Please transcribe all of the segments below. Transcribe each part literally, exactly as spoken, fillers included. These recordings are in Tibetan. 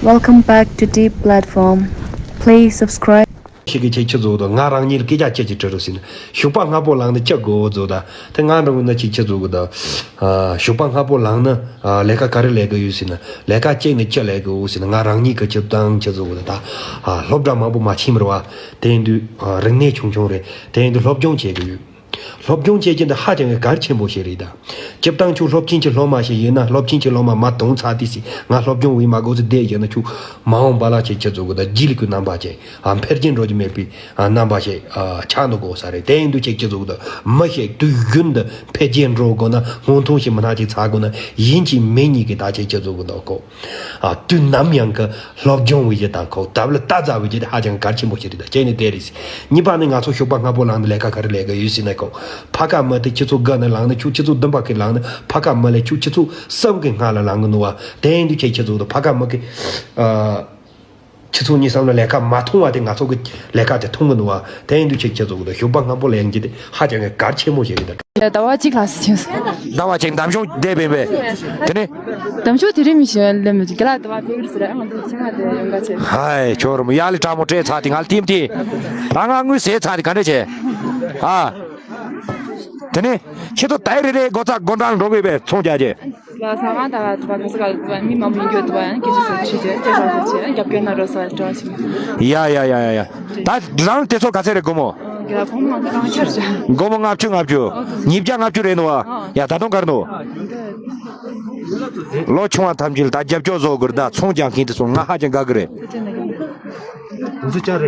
Welcome back to Deep Platform. Please subscribe. ཞིག་གིས་ཁྱེད་ཆི་བཟོ་དང་། ང་རང་ཉིད་སྐད་ཆ་ཅི་ཅི་དྲི་རུ་ཟིན། ཞོགས་པ་སྔ་པོ་ལངས་ནས་ཅི་དགོས་བཟོ་དང་། དེ་ང་འདྲ་བོ་ན་ཅིག་ཅི་བཟོ་གི་དང་། ཞོགས་པ་སྔ་པོ་ལངས་ན་ལས་ཀ་ག་རེ་ལས་གི་ཡོད་ཟིན། ལས་ཀ་སྤྱད་ནས་ཅི་ལས་གི་ཡོད་ཟིན། ང་རང་ཉིད་ཀྱི་ཅི་དང་ཅི་བཟོ་གི་དང་། སློབ་གྲྭ་མང་པོ་མ་ཕྱིན་པར་བ། དེ་ཡིན་དུས་རིག་གནས་ཆུང་ཆུང་རེད། དེ་ཡིན་དུས་སློབ་སྦྱོང་བྱེད་གི་ཡོད། སློབ་སྦྱོང་བྱེད་ཀྱི་འདི་ཧ་ཅང་གི་གལ་ཆེན་པོ་ཞིག་རེད་ད། སྤྱིར་བཏང་ཁྱོད་སློབ་ཆེན་གྱི་སློབ་མ་ཞིག་ཡིན་ན། སློབ་ཆེན་གྱི་སློབ་མ་མ་དོན་ཚར་དུས་སི་ང་སློབ་སྦྱོང་བྱེད་མ་དགོས་ཚེ་བསྡད་ཡོད་ན། ཁྱོད་མ་འོངས་པ་ལ་ཅིག་ཅི་བཟོ་གི་དང་། རྗེས་ལུས་ཀྱི་རྣམ་པ་ཅིག་འཕེལ་རྒྱས་འགྲོ་རྒྱུ་མེད་པའི་རྣམ་པ་ཞིག་ཆགས་འདུག་དགོས་ས་རེད། དེ་ཡིན་དུས་ཅིག་ཅི་བཟོ་གི་དང་། མི་ཞིག་དུས་རྒྱུན་དུ་འཕེལ་རྒྱས་འགྲོ་དགོས་ན། སྔོན་ཐོན་ཞིག་མི་སྣ་ཅིག་ཚར་དགོས་ན། ཡིན་གཅིག་མིན་གཉིས་ཀྱི་ད་ཅིག་ཅི་བཟོ་གི་དང་ཁོ། ཨ། དུས་ནམ་ཡང་གི་སློབ་སྦྱོང་བྱེད་རྒྱུ་དང་ཁོ་ལྟ་བུ་ལ་ལྟ་ཚར་བའི་རྒྱུ་དེ་ཧ་ཅང་གལ་ཆེན་པོ་ཞིག་རེད། ད་བྱས་ནས་དེ་རེད། གཉིས་པ་ནི་ང་ཚོ་ཞོགས་པ་སྔ་པོ་ལངས་ནས་ལས་ཀ་ག་རེ་ལས་ཀ་ཡོད་ཟེར་ན། ཁོ་ཕ་ག་མི་དེ་ཆུ་ཚོད་དགུ་ནས་ལངས་ནས། ཁྱོད་ཆུ་ཚོད་བདུན་པ་གི་ལངས་ནས་ཕ་ག་མི་ལས། ཁྱོད་ཆུ་ཚོད་གསུམ་གི་སྔ་ལ་ལངས་གི་འདུག་བ། དེ་ཡིན་དུས་ཁྱེད་ཆི་ཚོད་དང་ཕ་ག་མི་གི། ཨ། ཆུ་ཚོད་གཉིས་གསུམ་ལ་ལས་ཀ་མ་ཐོན་པ་དེ་ང་ཚོ་གི་ལས་ཀ་དེ་ཐོན་གི་འདུག་བ། དེ་ཡིན་དུས་ཁྱེད་ཆི་ཚོད་དང་ཞོགས་པ་སྔ་པོ་ལངས་རྒྱུ་དེ་ཧ་ཅང་གི་གལ་ཆེན་པོ་ཞིག་རེད། ཟླ་བ་གཅིག་ལ་སུ་ཆེན། ཟླ་བ་གཅིག་འདམ་གཞུང་བསྡད་པའི་བས། དེ་ནི། འདམ་གཞུང་དེ་རིང་མི་ཤེས་ལེ་མི་གི་ལ་ཟླ་བ་དེ་རིང་ཟེར། ཨང་དུ་ཆེ་ང་དེ་ཡོང་ག་ཆེ། ཧའི་ཁྱོད་རུ་མོ་ཡ་ལི་ཀྲ་མོ་སྤྲད་ཚར་དེ་ང་ལ་ཐིམ་དེ། ད་ང་དངུལ་ཟས་ཚར་དེ་ག་འདྲ་བྱེད། ཨ། དེ་ནི། ཁྱེད་ཚོ་དེ་རེ་རེ་སྒོ་རྩ་སྒོ་འགྲམ་འགྲོ་དགོས་པས། ཚོང་རྒྱག་རྒྱུ། ལ་ས་གང་ད་ག་ད་ག་ས་ག་མི་མང་པོ་ཡིན་རྒྱུ་འདུག་བ། ཡང་སྐད་ཆ་ཟེར་ཞུ་རྒྱུ་སྐད་ཆ་ཟེར་ཆེ་རྒྱབ་སྐྱོར་གནང་རོགས་ཟེར་བ་འདྲ་བ་ཞིག་ཡ་ཡ་ཡ་ཡ་ཡ། ད་རང་དེ་ཚོ་ག་ཚད་རེད་སྒོར་མོ། ག་སྒོར་མོ་ང་ཚོ་གང་ཆར་ཆ། སྒོར་མོ་ལྔ་བཅུ་ལྔ་བཅུ། ཉིས་བརྒྱ་ལྔ་བཅུ་རེད་འདུག་བ། ཡ་ད་དུང་ག་རེ་འདུག་ལོ་ཆུང་བ་ཐམས་ཅད་ལ་ད་རྒྱབ་སྐྱོར་བཟོ་དགོས་རེད། ད་ཚོང་རྒྱག་མཁན་དེ་ཚོ་ང་ཧ་ཅང་དགའ་གི་རེད།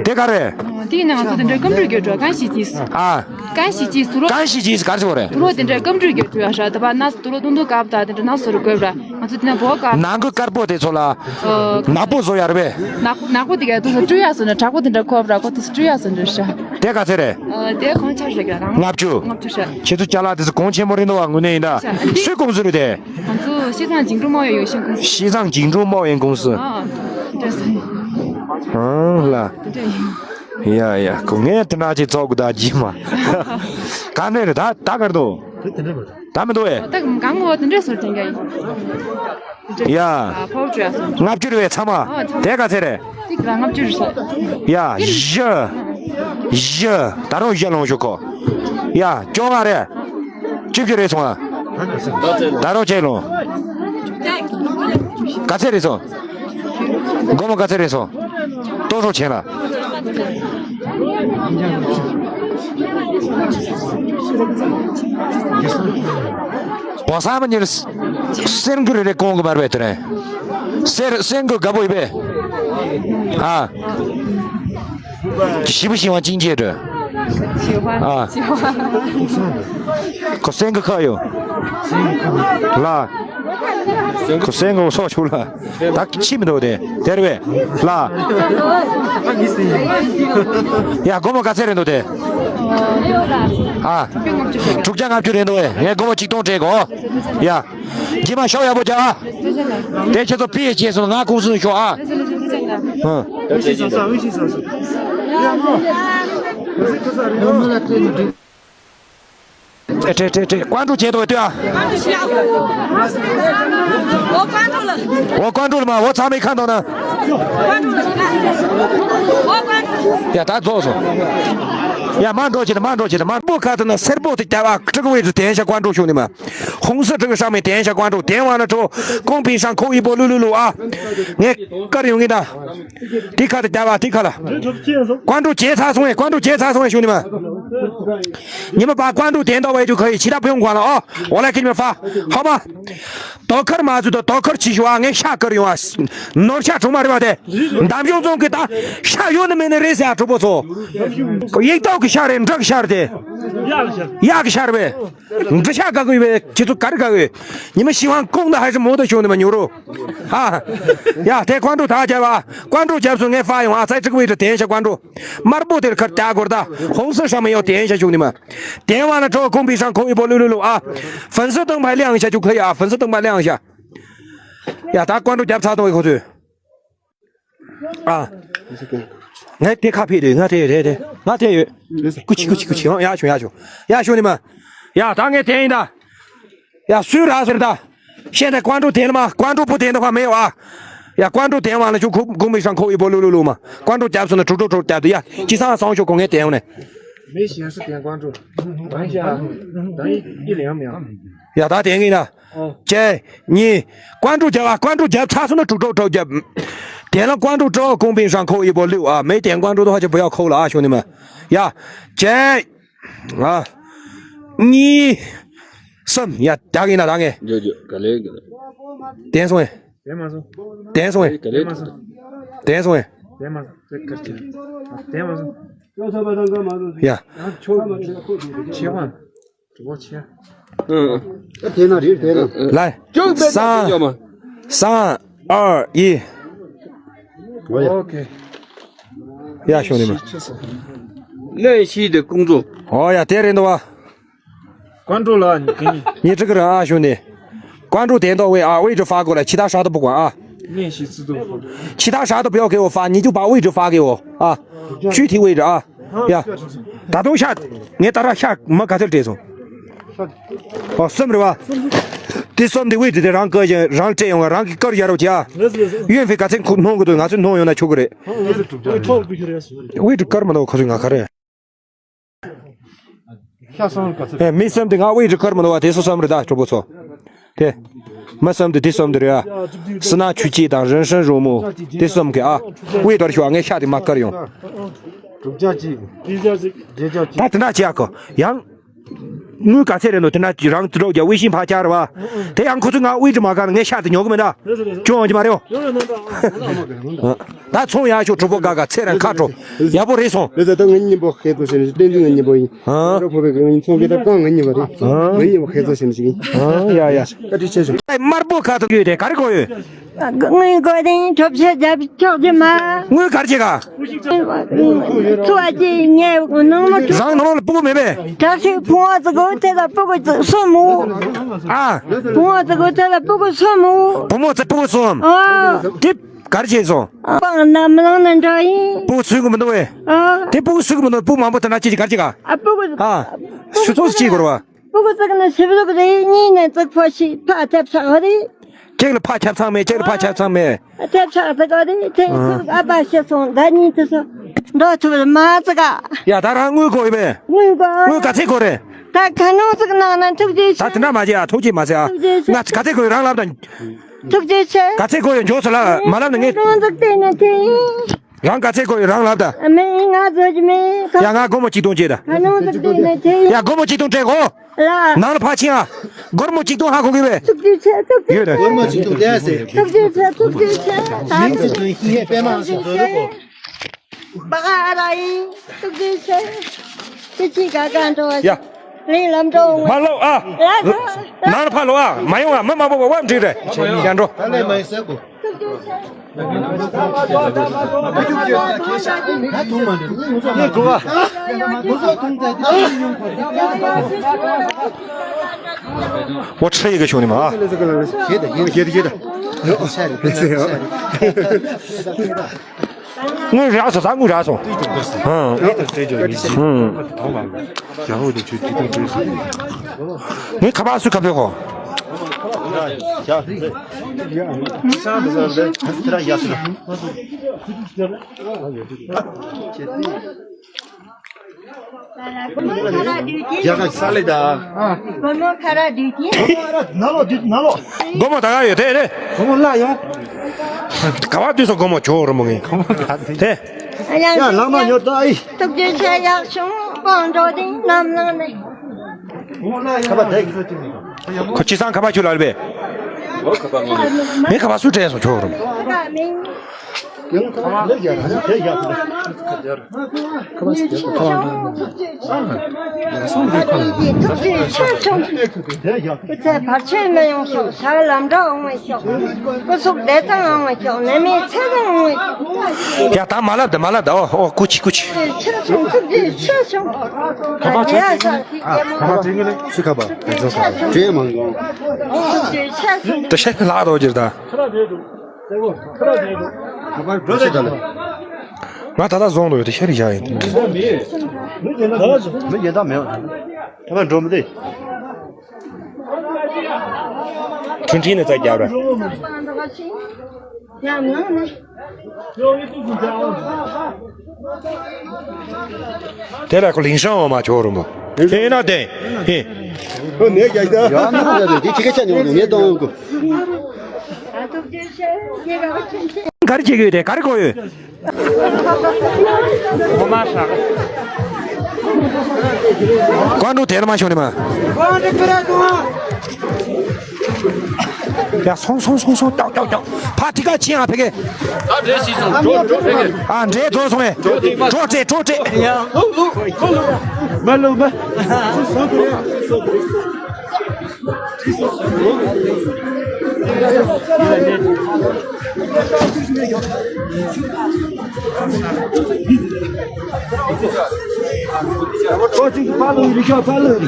དེ་ག་རེད། དེ་ཡིན་ན་ང་ཚོ་དེ་འདྲའི་སྐམ་འགྲོས་རྒྱུ་འགྲོ་གང་ཞིག་ཅིས། ཨ། གང་ཞིག་ཅིས་སུ་ལོ། གང་ཞིག་ཅིས་ག་རེ་ཟེར་བ་རེད། དུ་ལོ་དེ་འདྲའི་སྐམ་འགྲོས་རྒྱུ་འགྲོ་ཡ་ཧྲ། ད་བ་ན་དུ་ལོ་དུང་དུ་སྐབས་ད་དེ་འདྲ་ན་སོ་རུ་དགོས་ར། ང་ཚོ་དེ་ན་བོ་སྐབས། ནང་གི་དཀར་པོ་དེ་ཚོ་ལ། ནག་པོ་བཟོ་ཡ་རེད་པས། ནག་ནག་པོ་དེ་ག་དུ་སུ་སྤྲུལ་ཡ་སོ་ན་དྲག་པོ་དེ་འདྲ་ཁོ་བ་ར་ཁོ་དུ་སུ་སྤྲུལ་ཡ་སོ་འདྲ་ཧྲ། དེ་ག་ཚད་རེད། དེ་གང་ཆར་རེད་ག་རང་། ལྔ་བཅུ། ལྔ་བཅུ་ཧྲ། ཁྱེད་ཚོ་ཅ་ལག་དེ་ཚོ་གོང་ཆེན་མོ་རེད་འདུག་བ། དངོས་གནས་ཡིན་ད། སུའི་ཀུང་སི་རེད་དེ། ང་ཚོ་ཤིས་ཙང་འཇིང་གྲོང་དམའ་བའི་ཡོ་ཤིང་ཀུང་སི། ཤིས་ཙང་འཇིང་གྲོང་དམའ་བའི་ཀུང་སི། ཨ། འདྲ་ས་ཡིན། ཨང་ལ། འདྲ་ཡིན། ཡ་ཡ་ཁོ་ངས་དེ་ན་ཅིག་ཚོགས་གི་ད་ཇི་མ། ག་ནས་རེད་ད་ད་གར་འདུག་ད་མི་འདུག་ཨེ། ད་གང་གོ་དེ་འདྲས་སུ་དྲན་ག་ཡིན། ཡ། ཕོ་བྲོ་ཡ་སོང་། ལྔ་བཅུ་རེད་པས་ཚང་མ། ཨ་ཚང་མ། དེ་ག་ཚད་རེད། ཏིག་ལ་ལྔ་བཅུ་རེད་ས། ཡ་བཞི། བཞི། ད་རུང་བཞི་ལོངས་ཞུ་ཁོ། ཡ་བཅོ་ལྔ་རེད། བཅུ་བཅུ་རེད་སོང་ཨ། ད་རུང་བཅད་ལོངས། ག་ཚད་རེད་སོང་། སྒོར་མོ་ག་ཚད་རེད་སོང་། ཏོག་ཧྲོ་ཆེན་ལ། བོ་ས་མ་ཉིར། སེར་འགུལ་རེ་རེ་གོང་གི་མར་བས་དེ་རེད། སེར་སེར་འགུལ་དགའ་པོ་ཡིན་པས། ཨ། ཞི་བ་ཞི་བ་ཅིང་ཅེ་འགྲོ། ཞི་བ། ཨ། ཞི་བ། ཁོ་སེང་གི་ཁ་ཡོད། ལ། ཁོ་སེང་གི་སོགས་ཆུ་ལ། ད་ཁྱི་མི་འདུག་དེ། དེར་བས། ལ། ཡ་སྒོར་མོ་ག་ཚད་རེད་འདུག་དེ། ཨ། དྲུག་བརྒྱ་ལྔ་བཅུ་རེད་འདུག་ཨེ། ངས་སྒོར་མོ་ཆིག་སྟོང་སྤྲད་གོ། ཡ། རྗེས་མ་ཤོག་ཡག་པོ་རྒྱག་ཨ། དེ་ཁྱེད་ཚོ་ཕི་ཡེ་བྱས་སོང་། ང་ཁུངས་སུན་ཤོག་ཨ། ཨ། ཨེ་ཁྲེ་ཁྲེ་ཁྲེ། ཀོན་ཀྲུ་བྱས་འདུག་ལྟོས་ཨ། འོ་ཀོན་ཀྲུ་ལ་མ་འོ་ཚང་མའི་ཁ་འདོན་ན། ཡ་ད་རྫོགས་སོང་། ཡ་མ་འགྲོ་བྱེད་དང་མ་འགྲོ་བྱེད་དང་མ་འགྲོ། ཁ་ཐུག་ན་སེར་པོ་དེ་རྒྱབ་ཨ། ཀྲི་ཀི་ཝེ་ཀྲི་དེན་ཤ་ཀོན་ཀྲུ་ཤུ་ནི་མ། 红色这个上面点一下关注，点完了之后，公屏上扣一波六六六啊！你个人用给他，迪卡的加吧，迪卡了。关注节操松哎，关注节操松哎，兄弟们，你们把关注点到位就可以，其他不用管了啊！我来给你们发，好吧？ ཏོ་ཁར་མ་བཟོས་ཏོ་ཏོ་ཁར་ཆི་ཤོ་ཨ། ངས་ཤ་ཀར་ཡོང་ཨ། ནོར་ཤ་གྲོག་མ་རེད་པ་དེ། འདམ་གཞུང་རྫོང་གི་ད་ཤ་ཡོད་ནི་མེད་ནི་རེད་ཟེར་ཨ། གྲོགས་པོ་ཚོ། ཡིག་ཐོག་གི་ཤ་རེད། འབྲི་གི་ཤ་རེད་དེ། གཡག་གི་ཤ་རེད་པས། འབྲི་ཤ་ག་གི་ཡོད་པས། ཁྱེད་ཚོ་ག་རེ་ག་གི་ཡོད། ཉི་མ་ཤི་ཝང་ཀོང་ད་ཧ་ཤི་མོ་ད་ཤོང་ནི་མ་ཉོ་རོ། ཧ། ཡ་དེ་ཀོན་ཀྲུ་ད་རྒྱབ་ཨ། ཀོན་ཀྲུ་རྒྱབ་སོང་ངས་ཧྥ་ཡོང་ཨ། ཚའི་ཀྲི་ཀི་ཝེ་ཀྲི་དེན་ཤ་ཀོན་ཀྲུ། དམར་པོ་དེར་ཁར་ལྟ་དགོས་ད། 红色上面要点一下兄弟们། 点完了之后，公屏上扣一波六六六啊！粉色灯牌亮一下就可以啊，粉色灯牌亮一下。ཡ་ད་ཀོན་ཀྲུ་རྒྱབ་ཚར་དང་ཁོ་ཚོས། ཨ། ངས་དེ་ཁ་ཕྱེ་དུས་ང་དེ་ཡོད་དེ་དེ་ང་དེ་ཡོད། ཀུ་ཆི་ཀུ་ཆི་ཀུ་ཆི། ཡ་ཤོ་ཡ་ཤོ་ཡ་ཤོ་ནི་མ། ཡ་ད་ངས་དེ་ཡིན་ད། ཡ་སུས་རག་ཟེར་ད། ཤེས་ནས་ཀོན་ཀྲུ་དེ་ལ་མ་ཀོན་ཀྲུ་བུ་དེ་འདུག་ག་མེད་ཡོད་ཨ། ཡ། ཀོང་ཀྲོའུ་དེང་བ་ལ་ཆུ་ཁུ་གུང་པིན་ཧྲང་ཁོ་ཡི་པོ་ལུ་ལུ་ལུ་མ། ཀོང་ཀྲོའུ་རྒྱབ་སོང་ན་དྲུག་དྲུག་དྲུག་རྒྱབ་དུ་ཡ། ཅི་སང་སང་ཤོ་གོ་ངེ་དེང་ནས། མེ་ཞན་སུ་དེང་ཀོང་ཀྲོའུ། དང་ཡ་དང་ཡི་ལེ་ཡང་མེ་ཡང་། ཡ་ད་དེང་གི་ན། ཨོ། ཅེ། ཉི། ཀོང་ཀྲོའུ་རྒྱབ་བ། ཀོང་ཀྲོའུ་རྒྱབ་ཚར་སོང་ན་དྲུག་དྲུག་དྲུག་རྒྱབ། དེ་ལ་ཀོང་ཀྲོའུ་ཀྲོའུ་གུང་པིན་ཧྲང་ཁོ་ཡི་པོ་ལུ་ཨ། མེ་དེང་ཀོང་ཀྲོའུ་དུ་ཧ་ཅི་པོ་ཡ་ཁོ་ལ་ཨ་ཤོ་ནི་མ། ཡ། ཅེ། ང་། གཉིས། གསུམ། ཡ། ད་གིན་ན་ད་ངས། ཇོ་ཇོ་ག་ལེ་ག་ལེ། དེང་སོང་ངས། དེང་མ་སོང་། དེང་སོང་ངས། ག་ལེ་དེང་མ་སོང་། དེང་སོང་ངས། དེང་མ་སོང་། དེ་གར་ཅི། དེང་མ་སོང་། ཡ། ཡང་ཆོ་ཆེ་བ། གྲུ་བོ་ཆེ། ཨ་དེ་ན་རེད་དེ་ན། ལ། སང་། སང་། ཨར། ཡི། ཨོ་ཡ། ཨོ་ཁེ། ཡ་ཤོ་ནི་མ། ལན་ཤི་དེ་ཀོང་ཀྲོའུ། ཨོ་ཡ་དེ་རེད་འདུག་བ། ཀོང་ཀྲོའུ་ལ་ཉི་ཉི་ཀྲི་ཀི་ར་ཨ་ཤོ་ནི། ཀོང་ཀྲོའུ་དེ་འདོ་བའི་ཨ་ཝེ་ཀྲི་ཧྥ་གོ་ལ་ཆི་ད་ཧྲ་ཏོ་པུ་ཀ་ཨ། ལན་ཤི་སི་དོ། ཆི་ད་ཧྲ་ཏོ་པུ་ཡོ་ཁེ་ཨོ་ཧྥ་ཉི་ཅུ་པ་ཝེ་ཀྲི་ཧྥ་གེ་ཨོ་ཨ། ཆུ་ཐི་ཝེ་ཀྲི་ཨ། ཡ། ད་དུང་ཤ། ངས་ད་ར་ཤ་མ་ག་ཚོད་སྤྲད་སོང་། ཨོ་གསུམ་རེད་བ། དེ་གསུམ་དེ་ཝེ་ཀྲི་དེ་རང་བཀར་ཡིན་རང་སྤྲད་ཡོང་བ་རང་གི་བཀར་ཡ་རོ་ཅི་ཨ། ཡོན་ཕི་ག་ཚད་ཁུ་སྣོན་གི་འདུག་ང་ཚོས་སྣོན་ཡོང་ན་ཆོག་གི་རེད། ཝེ་ཀྲི་བཀར་མ་འདུག་ཁོ་ཚོས་ང་ག་རེ། ཤ་སོང་ག་ཚོད། ཨེ་མི་གསུམ་དེ་ང་ཝེ་ཀྲི་བཀར་མ་འདུག་བ་དེ་སུ་གསུམ་རེད་ད་གྲོགས་པོ་ཚོ། དེ། མི་གསུམ་དེ་དེ་གསུམ་དེ་རེད་ཨ། སི་ན་ཆུ་སྐྱིད་དང་རིན་ཧྲིན་རོལ་མོ། དེ་གསུམ་གི་ཨ། ཝེ་དོར་ཤོག་ངས་ཤ་དེ་མ་བཀར་ཡོང་། དྲུག་བརྒྱ་གཅིག་བརྒྱད་བརྒྱ་གཅིག་བརྒྱད་བརྒྱ་གཅིག་ད་དེ་འདྲ་བྱེད་ཨ་ཁོ། ཡང་། དངུལ་ག་ཚད་རེད་འདུག་དེ་འདྲ་རང་ཅི་རོགས་ཀྱི་ཝེ་ཤིན་ཕར་བཅར་བ། དེ་ཡང་ཁོ་ཚོས་ང་ཝེ་ཀྲི་མ་བཀར་ངས་ཤ་དེ་ཉོ་གི་མེད་ད། ཅུང་ཡོང་གི་མ་རེད་ཨོ། ད་ཚོང་ཡག་ཤོག་གྲོགས་པོ་དགའ་དགའ་ཚེ་རིང་ཁ་དྲོ། ཡག་པོ་རེད་སོང་། ལེ་ཟ་ད་ངའི་སྙིང་པོ་ཁེ་ཚོ་ཞེས་ནས་བསྟན་འཛིན་ངའི་སྙིང་པོ་ཡིན། ཨ། རོ་ཕོ་བའི་ངའི་ཚོང་གི་ད་རྐང་ངའི་སྙིང་པོ་རེད། ཨ། ངའི་སྙིང་པོ་ཁེ་ཚོ་ཞེས་ནས་ཞིག་ཡིན། ཨ་ཡ་ཡ། བཀའ་དྲིན་ཆེ་ཞུ། ཨེ་དམར་པོ་ཁ་ཐུག་ཡོད་དེ་ག་རེ་གོ་ཡོད། ངའི་གོ་དེ་གྲོབ་ཆེ་རྒྱབ་ཆོག་གི་མ། དངུལ་ག་རེ་བྱེད་ག་ཚོ་བ་ཅི་ངའི་ནང་མ་ཆོག་རང་ནང་ལ་སྤུ་གུ་མེད་པས། དྲག་ཤུགས་ཕུང་བ་ཙི་གོ་དེ་ལ་སྤུ་གུ་ཙི་གསུམ་མོ། ཨ། ཕུང་བ་ཙི་གོ་དེ་ལ་སྤུ་གུ་གསུམ་མོ། བུ་མོ་ཙི་སྤུ་གུ་གསུམ། ཨ། དེ། གར་བྱས་སོང་། པང་ནམ་ལང་ནི་འདྲ་ཡིན། སྤུ་གུ་ཚུགས་གི་མི་འདུག་བས། ཨ། དེ་སྤུ་གུ་ཚུགས་གི་མི་འདུག་སྤུ་མང་པོ་དེ་འདྲ་ཅི་ཅི་གར་བྱེད་ག་ཨ་སྤུ་གུ་ཨ། སུ་ཚོགས་སུ་ཅི་དགོས་ར་བ། སྤུ་གུ་ཚུགས་ནི་ཞིབ་ལུགས་རེད་གཉིས་ནས་ཚུགས་ཕོ་ཞིག་ཕ་ཐེབས་ཚང་རེད། གཅིག་ལ་ཕ་ཁྱབ་ཚང་མེད་གཅིག་ལ་ཕ་ཁྱབ་ཚང་མེད། ཐེབས་ཚང་ཚུགས་རེད་དེ་ཚུགས་ཨ་ཕ་ཤི་སོང་ཟླ་གཉིས་དུ་སོང་། འགྲོ་ཐུབ་མ་ཚུགས་ཨ། ཡ་ད་རང་དངུལ་དགོས་ཡོད་པས། དངུལ་དགོས། དངུལ་ག་ཚད་དགོས་རེད། ད་ཁ་ནང་ཚུགས་གནང་ན་ཐུགས་རྗེ་ཆེ། ད་དེ་འདྲ་མ་བྱེད་ཨ་ཐུགས་རྗེ་མ་ཟེར་ཨ། ཐུགས་རྗེ་ཆེ། ང་ག་ཚད་དགོས་ཡོད་རང་ལབ་དང་། ཐུགས་རྗེ་ཆེ། ག་ཚད་དགོས་ཡོད་མགྱོགས་སུ་ལབ་མ་ལབ་ན་ངས། རང་ཚུགས་བལྟས་ན་ཁྱེད་ཡིན། རང་ག་ཚད་དགོས་ཡོད་རང་ལབ་ད། མི་ང་བཟོ་གི་མེད་ཁ། ཡ་ང་སྒོར་མོ་གཅིག་སྟོང་བྱེད་ད། ཁ་ནང་ཚུགས་བལྟས་ན་ཁྱེད་ཡིན། ཡ་སྒོར་མོ་གཅིག་སྟོང་སྤྲད་གོ། ལ། ནང་ལ་ཕར་ཕྱིན་ཨ། སྒོར་མོ་གཅིག་སྟོང་ཧ་གོ་གི་བས། ཐུགས་རྗེ་ཆེ་ཐུགས་རྗེ་ཡོད་ཆེ། ད། སྒོར་མོ་གཅིག་སྟོང་བསྡད་ཟེར། ཐུགས་རྗེ་ཆེ་ཐུགས་རྗེ་ཆེ། ད་ཐུགས་རྗེ་ཆེ། པ་ག་ར་ཡིན། ཐུགས་རྗེ་ཆེ། ཁྱེད་ཀྱིས་ག་ག་འགྲོ་བ། ཡ། ལས་ལམ་འགྲོ་འོང་། མ་ལོག་ཨ། ལ་ད། ནང་ལ་ཕར་ལོག་ཨ། མ་ཡོང་ཨ། མི་མང་པོ་བ་བ་འགྲིག་རེད། ཡ་འགྲོ། ད་ལས་མ་ཡིན་ཟེར་གོ། ཐུགས་རྗེ་ཆེ། འོ་ཁྲི་ཡི་གེ་བྱུང་ནི་མ། དངུལ་རག་སོང་ད་དངུལ་རག་སོང་། ཧང་། ཧང་། ངའི་ཁ་པར་སུས་ཁ་ཕྱེ་གོ། རྒྱ་གར་ས་ལེ་ད། སྒོར་མོ་ཁ་ར་བསྡུས་ཀྱིན། ནང་ལོགས་བསྡུས་ནང་ལོགས། སྒོར་མོ་ད་ག་ཡོད་དེ་རེད། སྒོར་མོ་ལ་ཡོང་། ག་བ་བསྡུས་སོང་སྒོར་མོ་ཇོ་རུ་མོ་ངས། དེ། ཡ་ལག་མ་ཉོ་ད་ཨི། ཐུགས་རྗེ་ཆེ་ཡག་བྱུང་སྤང་འགྲོ་དེ་ནམ་ལངས་ནས། ཁ་པར་དེ། ཁོ་ཅི་སང་ཁ་པར་ཁྱོད་ལ་རེད་པས། ངས་ཁ་པར་སུས་སྤྲད་སོང་ཇོ་རུ་མོ། ཐུགས་རྗེ་ཆེ་ཆུང་། སྐུ་ཚེ་བར་ཆད་མི་ཡོང་ཤོག །ཞབས་ལམ་འགྲོ་འོང་བའི་ཤོག །སྐུ་གཟུགས་བདེ་ཐང་འོང་བའི་ཤོག །ནད་མེད་ཚེ་རིང་འོང་བའི་ཤོག །ཡ་ད་མ་ལབ་ད་མ་ལབ་ད། ཨོ་ཨོ་སྐུ་མཁྱེན་སྐུ་མཁྱེན། ཐུགས་རྗེ་ཆེ་ཆུང་། ཁ་པར་ཆོག །ཡ་ས་ཁི་རྒྱལ་མོ། ཁ་པར་ཚིག་ངེས་ལེ། སུ་ཁ་པར། བྲེ་མང་གང་། ཐུགས་རྗེ་ཆེ་ཆུང་། ད་ཤ་ལག་ཏུ་གྱུར་ད། ང་ད་ལྟ་བཟུང་འདུག །དེ་ཤ་རི་བཞག་ཡིན། མི་ཡེ་ད་མེད། ད་མ་འགྲོ་མི་དེ། ཁྲུན་ཁྲིན་ནས་རྩ་རྒྱབ་ར། དེ་ལ་ཁོ་ལིང་ཤང་འོ་མ་ཆོག་རུ་མོ། ཨེ་ན་དེ། ཨེ། ཁོ་ནས་རྒྱག་ད། ཡང་ན་ཡ་དེ་ཁྱི་ཁ་ཆ་ཉོ་ནས་ངས་གཏོང་གོ། ག་རེ་བྱེད་དགོས་དེ་ག་རེ་གོ་ཡོད། ཀོང་ཀྲུག་དེར་མ་ཤོང་ནི་མ། ཡ་སོང་སོང་སོང་སོང་། ཀྱོག་ཀྱོག་ཀྱོག། ཕ་ཐི་ག་ཆེན་ཨ་ཕེ་གེ། ཨ་འདྲེ་རྫོགས་སོང་ངས། གྲོ་སྤྲད་གྲོ་སྤྲད། མ་ལོ་མ།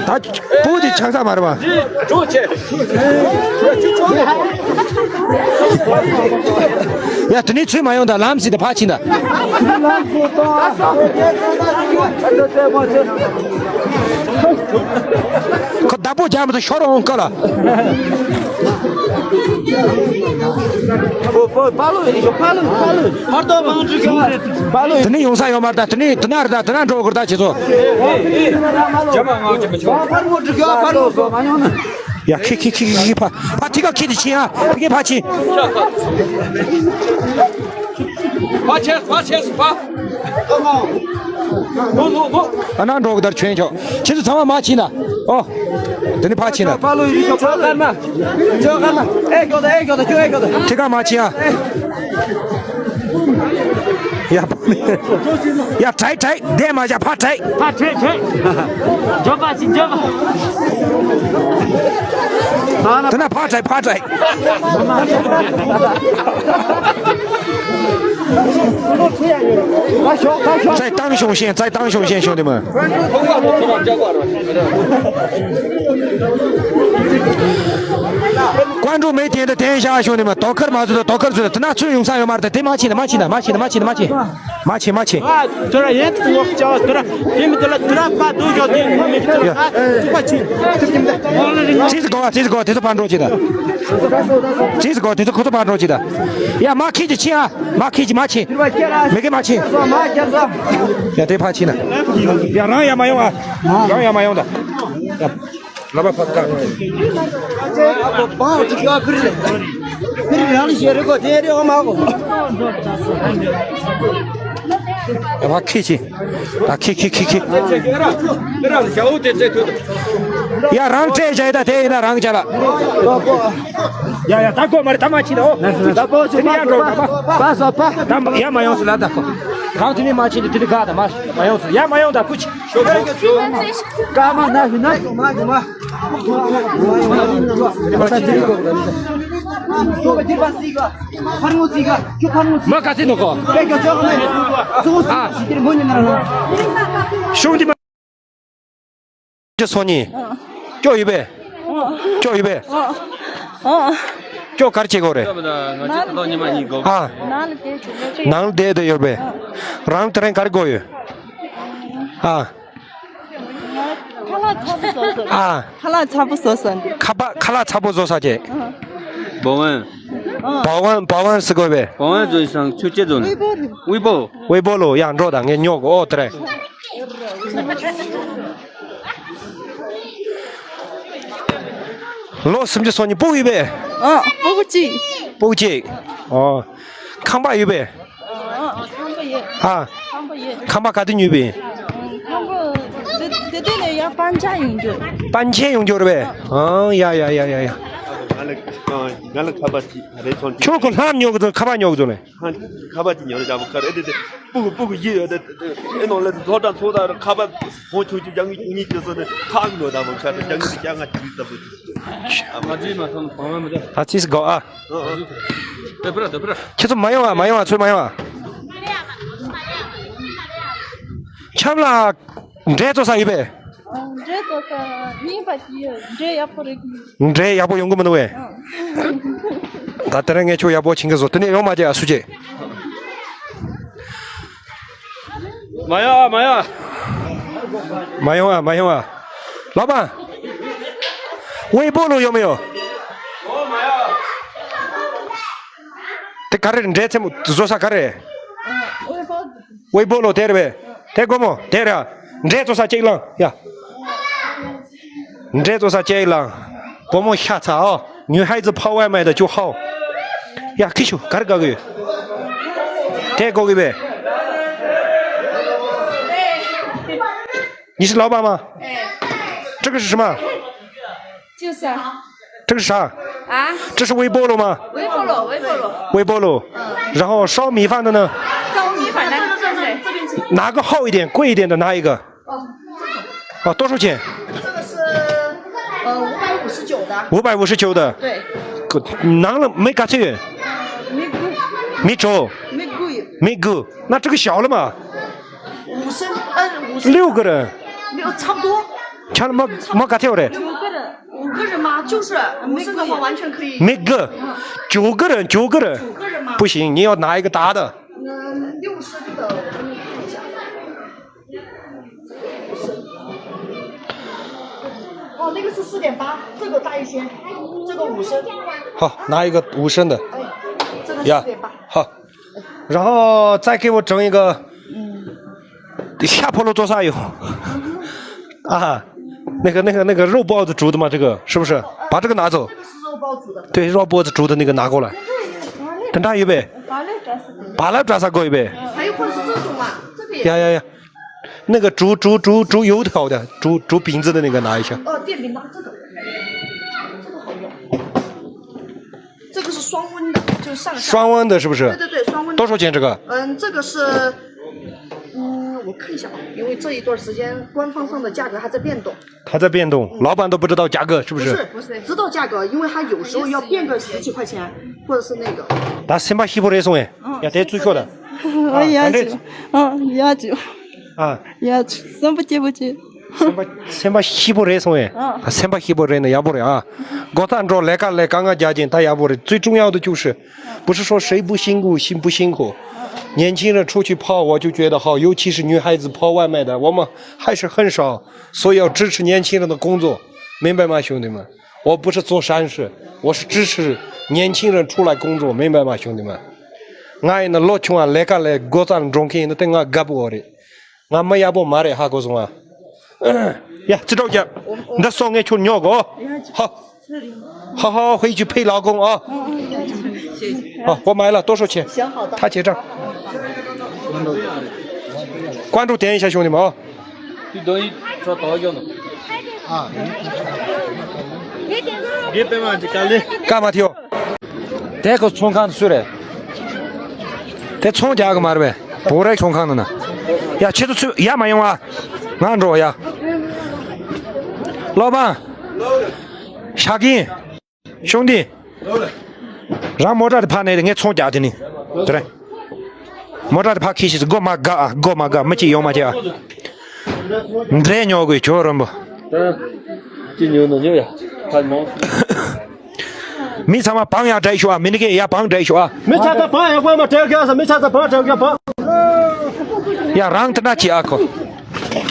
ད་བུ་དེ་ཆགས་ས་མ་རེད་པ། ཡ་དེ་ནས་ཚུར་མ་ཡོང་ད། ལམ་ཟིན་ད་ཕར་ཕྱིན་ད། ཁོ་བདག་པོ་རྒྱག་མི་ཐུབ། ཤོར་འོང་སྐོར་ལ། དེ་ནས་ཡོང་ས་ཡོད་མ་རེད་ད། དེ་ནས་དེ་ན་རེད་ད། དེ་ན་འགྲོ་དགོས་ད་བྱེད་ཚོ། ཡ་ཁི་ཁི་ཁི་ཁི་ཕ་ཕ་ཐི་ག་ཁི་དེ་ཕྱིན་ཨ། ཕ་གི་ཕ་ཕྱིན། ཕ་ཆེ་ཕ་ཆེ་ཕ། ལོ་ལོ་ལོ། ཨ་ན་འགྲོ་གི་དར་ཆོན་ཆོག་ཁྱེད་ཚོ་ཚང་མ་མ་ཕྱིན་ན། ཨོ། དེ་ནི་ཕ་ཕྱིན་ན། ཕ་ལོ་ཡི་ཆོག་ཕ་ལ་མ། ཆོག་ག་མ། ཨེ་གོ་ད་ཨེ་གོ་ད་ཁྱོད་ཨེ་གོ་ད། ཁྱེད་ག་མ་ཕྱིན་ཨ། ཡ། ཡ་དྲའི་དྲའི་དེ་མ་བྱ་ཕ་དྲའི། ཕ་དྲའི་དྲའི། འཇོབ་པ་ཞིག་འཇོབ་པ། དེ་ན་ཕ་དྲའི་ཕ་དྲའི། ཙའི་ཏང་ཤོང་ཤེན་ཙའི་ཏང་ཤོང་ཤེན་ཤོང་དེ་མ། ཀོང་ཀྲུག་མེ་དེ་འདི་དེ་བཞག་ཤོང་དེ་མ། དོ་ཁར་མ་བཟོ་དོ་ཁར་བཟོ་དེ་ན་ཚུར་ཡོང་ས་ཡོད་མ་རེད། དེ་མ་ཕྱིན་ན་མ་ཕྱིན་ན་མ་ཕྱིན་ན་མ་ཕྱིན་ན་མ་ཕྱིན། མ་ཕྱིན་མ་ཕྱིན། ཨ། དོ་ར་ཡན་དུ་ངོ་ཅག་དོ་ར་དེ་མི་དེ་ལ་དོ་ར་པ་དོ་ཞོ་དེ་ངོ་མི་དོ་ར་ཨ་ཚུགས་པ་ཕྱིན། ཙིས་གོ་བ་ཙིས་གོ་དེ་ཚོ་ཕར་འགྲོ་ཅི་ད། ཙིས་གོ་དེ་ཚོ་ཁོ་ཚོ་ཕར་འགྲོ་ཅི་ད། ཡ་མ་ཁྱེད་ཀྱི་ཕྱིན་ཨ། མ་ཁྱེད་ཀྱི་མ་ཕྱིན། མི་གི་མ་ཕྱིན། ཡ་དེ་ཕར་ཕྱིན་ན། ཡ་རང་ཡ་མ་ཡོང་ཨ། རང་ཡ་མ་ཡོང་ད། ཡ། ལ་བ་ཕ་ཀ་ཨ་ཁི་ཆི། ད་ཁི་ཁི་ཁི་ཁི། ཡ་རང་སྤྲད་བྱས་ད་དེ་ཡིན་ན་རང་བྱ་ལ། ཡ་ཡ་ད་གོ་མ་རེད་ད་མ་ཕྱིན་ད། ཨོ། ད་པོ་ཆི་མ་གོ་པ་པ་སོ་པ། ད་ཡ་མ་ཡོང་སི་ལ་ད་གོ། རང་དེ་ནས་མ་ཕྱིན་ད་དེ་ནས་ག་ད་མ་མ་ཡོང་སི། ཡ་མ་ཡོང་ད་ཀུ་ཆི། ཀ་མ་ན་ཧི་ན་ཡོང་མ་ཡོང་མ། མ་ག་ཚོད་འདུག་གོ། ཨ། གཞུང་འདི་མ། ཅི་སོང་ནི། སྐྱོ་ཡོད་པས། སྐྱོ་ཡོད་པས། སྐྱོ་གར་བྱེད་དགོས་རེད། ཨ། ནང་བསྡད་དེ་ཡོད་པས། རང་དེ་རིང་གར་དགོས་ཡོད། ཨ། ཁ་ལག་ཚ་པོ་བཟོ་སོང་། ཨ། ཁ་ལག་ཚ་པོ་བཟོ་སོང་འདི། ཁ་པ་ཁ་ལག་ཚ་པོ་བཟོ་ས་བྱས། 保安། 保安། 保安是过呗。 保安做一声，去接走呢。微波炉。 微波炉。 微波炉 ཡང་འགྲོ་དང་ངས་ཉོ་གོ། ཨོ་དེ་རེད། ལོ་སུམ་ཅུ་སོ་གཉིས། སྤུ་གུ་ཡོད་པས། ཨ། སྤུ་གུ་གཅིག་སྤུ་གུ་གཅིག་ཨོ། ཁང་པ་ཡོད་པས། ཨ། ཁང་པ་ཡོད། ཨ། ཁང་པ་ཡོད། ཁང་པ་ག་དུས་ཉོས་པས། ཁང་པ་དེ་དེ་ནས་ཡར་པན་ཆེན་ཡོང་རྒྱུ། པན་ཆེན་ཡོང་རྒྱུ་རེད་པས། ཨང་། ཡ་ཡ་ཡ་ཡ་ཡ། ང་ལ་ང་ལ་ཁ་པར་གཅིག་རེ་ཚོང་གཅིག་ཁྱོད་ཁོ་ལྷམ་ཉོ་གི་འདུག་ཁ་པར་ཉོ་གི་འདུག་ལེ། ཁ་པར་གཅིག་ཉོ་རེ་བྱ་བ་ཁ་རེ་དེ་དེ་སྤུ་གུ་སྤུ་གུ་ཡིད་ཡོད་དེ་ཨེ་ནང་ལ་སློབ་གྲྭ་ཚོགས་དང་ཁ་པར་བོང་ཆུང་ཆུང་རྒྱ་ངི་ཆུང་ངི་ཅི་ཟེར་ནས་ཁག་ཉོ་དང་བོ་ཁ་རེ་རྒྱ་ངི་རྒྱ་ང་ཅི་ཟེར་བོ། ཨ་ཙིས་གོ་ཨ། ཁྱེད་ཚོ་མ་ཡོང་ཨ། མ་ཡོང་ཨ། ཚུར་མ་ཡོང་ཨ། ཁྱམས་ལ་འབྲས་བཙོ་ས་ཡོད་པས། འབྲས་བཙོ་ས་རྙིང་པ་དེ་འབྲས་ཡག་པོ་རེད། འབྲས་ཡག་པོ་ཡོང་གི་མི་འདུག་པས། ད་དེ་རིང་ངས་ཁྱོད་ཡག་པོ་བྱིན་གི་བཟོ། དེ་ནས་ཡོང་མ་བྱེད་ཨ་སུ་བྱེད། མ་ཡོང་ཨ། མ་ཡོང་ཨ། མ་ཡོང་ཨ། མ་ཡོང་ཨ། ལགས་པ། 微波炉有没有？ ཨོ་མ་ཡོང་། དེ་ ག་རེ་རེད། འབྲས་ཚལ་མོ་བཟོ་ས་ག་རེ་རེད། 微波炉 དེ་རེད་པས། དེ་སྒོར་མོ་དེ་རེད། འབྲས་བཟོ་ས་ཅིག་ལང་ཡ། འབྲས་བཟོ་ས་ཅིག་ལང་། སྒོར་མོ་ཤ་ཚ་ཨོ། 女孩子泡外卖的就好。 ཡ་ཁི་ཤུ་ག་རེ་དགའ་གི་ཡོད། དེ་དགོས་གི་པས། 你是老板吗？这个是什么？ 就是啊。 这个是啥？ 啊？ 这是微波炉吗？ 微波炉，微波炉。 微波炉。然后烧米饭的呢？ 烧米饭的，对。 哪个好一点，贵一点的哪一个？ 哦，多少钱？ 这个是呃五百五十九的。 五百五十九的。 对。 难了没？ 没够。 没够。 没够。 那这个小了嘛？ 五升，呃，五升。 六个人。 没有，差不多。 全没没搞定嘞。 五个人，五个人嘛，就是五升的话完全可以。 没够。 九个人，九个人。 九个人嘛。 不行，你要拿一个大的。 嗯，六升的，我给你看一下。 哦，那个是四点八，这个大一些，这个五升。 好，拿一个五升的。 哎，这个四点八。 好，然后再给我整一个。 下坡路做啥用？ 啊，那个那个那个肉包子煮的嘛，这个是不是？把这个拿走。 这个是肉包子的。 对，肉包子煮的那个拿过来。 等下预备。 把那个啥给我预备。 还有或者是这种嘛，这个也。 呀呀呀，那个煮煮煮煮油条的，煮煮饼子的那个拿一下。 哦，电饼铛这个，这个好用。 这个是双温的，就是上下。 双温的是不是？ 对对对，双温的。 多少钱这个？ 嗯，这个是，嗯，我看一下啊，因为这一段时间官方上的价格还在变动。 还在变动，老板都不知道价格是不是？ 不是，不是，知道价格，因为他有时候要变个十几块钱，或者是那个。 ད་སེམས་པ་སྐྱིད་པོ་རེད་སོང་ངས། ཡ་དེ་ཚུར་ཤོག་ད། 我也要酒，嗯，也要酒， ཨ། 也要酒，三不接不接。 སེམས་པ་སེམས་པ་སྐྱིད་པོ་རེད་སོང་ངས། 嗯， སེམས་པ་སྐྱིད་པོ་རེད་ན་ཡག་པོ་རེད་ཨ། སྒོ་རྩར་འགྲོ། ལས་ཀ་ལས། དཀའ་ངལ་རྒྱག་ཅིང་ད་ཡག་པོ་རེད། 最重要的就是 不是说谁不辛苦，辛不辛苦，年轻人出去泡，我就觉得好，尤其是女孩子泡外卖的，我们还是很少，所以要支持年轻人的工作，明白吗，兄弟们？我不是做善事，我是支持年轻人出来工作，明白吗，兄弟们？ ང་ཡིན་ན་ལོ་ཆུང་བ་ལས་ཀ་ལས། སྒོ་རྩར་འགྲོ་མཁན་ཡིན་ན་དེ་ང་དགའ་པོ་རེད། ང་མི་ཡག་པོ་མ་རེད། ཧ་གོ་སོང་ཨ། ཡ་ཅི་སྒྲོག་རྒྱབ། འདི་སོང་ངས་ཁྱོད་ཉོ་གོ། ཧ། 好好回去陪老公啊。 ཨ། ཨོ་མ་ཡ་ལ་多少钱？ 他结账。 关注点一下兄弟们啊。 དེ་དོན་ཡིག་ཚོ་དོ་ཡོད་ནོ། ཨ། དེ་པད་མ་གི་དཀའ་ལས། 干嘛跳？ དེ་ཁོ་ཚོང་ཁང་དུ་སུ་རེད། དེ་ཚོང་རྒྱག་གི་མ་རེད་པས། བོ་རའི་ཚོང་ཁང་ནང་ན། ཡ་ཁྱེད་ཚོ་ཚུར་ཡར་མ་ཡོང་ཨ། ང་འགྲོ་ཡ། ལོ་པང་། ཤག་གིན། ཤོང་དི། རང་མོ་ཊ་དེ་ཕར་ནས་ངས་ཚོང་རྒྱག་དེ་ནི། དེ་རེད། མོ་ཊ་དེ་ཕར་ཁྱེར་ཤིག་སྒོ་མ་དགའ་ཨ། སྒོ་མ་དགའ། མི་གཅིག་ཡོང་མ་བྱེད་ཨ། འདྲེ་ཉོ་དགོས། ཇོ་རོན་པོ། ཅི་ཉོ་ནོ་ཉོ་ཡ། ཕར་མང་། མི་ཚང་མ་བང་ཡ་འདྲ་ཤོག་ཨ། མི་ནི་ཀེ་ཡ་བང་འདྲ་ཤོག་ཨ། མི་ཚང་མ་བང་ཡ་བང་མ་འདྲ་ཤོག་ཨ། མི་ཚང་མ་བང་འདྲ་ཤོག་ཨ། བང་། ཡ་རང་དེ་འདྲ་བྱེད་ཨ་ཁོ།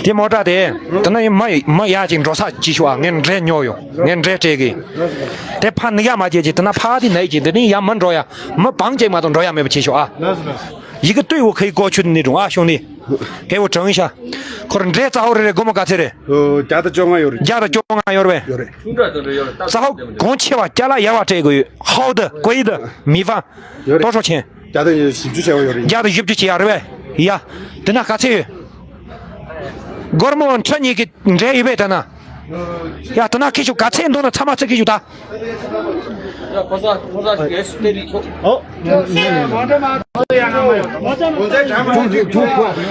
དེ་མོ་ཊ་དེ། དེ་ན་ཡིན་མ་མ་ཡ་ཅིག་འགྲོ་ས་ཅི་ཤོག་ཨ། ངས་འདྲེ་ཉོ་ཡོང་། ངས་འདྲེ་སྤྲད་གི། དེ་ཕ་ནི་ཡ་མ་བྱེད་ཅིག་དེ་ན་ཕ་དེ་ནས་ཅིག་དེ་ནི་ཡ་མ་འགྲོ་ཡ། མི་བང་ཅིག་མ་གཏོགས་འགྲོ་ཡ་མེད་པ་བྱེད་ཤོག་ཨ། 一个队伍可以过去的那种啊，兄弟。给我整一下。 ཁོར་འདྲེ་རྩ་ཧོ་རེ་རེ་སྒོར་མོ་ག་ཚད་རེད། བརྒྱ་དང་བཅོ་ལྔ་ཡོད་རེད། བརྒྱ་དང་བཅོ་ལྔ་ཡོད་རེད་པས། ཡོད་རེད། རྩ་ཧོ་གོང་ཆེ་བ་ཅ་ལག་ཡག་པ་སྤྲད་དགོས་ཡོད། 好的贵的米饭 ཡོད་རེད། 多少钱། བརྒྱ་དང་བཞི་བཅུ་ཅན་ཡོད་རེད། བརྒྱ་དང་བཞི་བཅུ་ཅན་ཡོད་རེད་པས། ཡ། དེ་ན་ག་ཚད་ཡོད། སྒོར་མོ་ཁྲི་གཉིས་ཀྱི་འདྲེ་ཡོད་པས་དེ་ན། ཡ་དེ་ན་ཁྱེད་ཚོ་ག་ཚད་འདུག་ན་ཚང་མ་ཚད་ཀྱི་ཡོད་ད། ཨོ།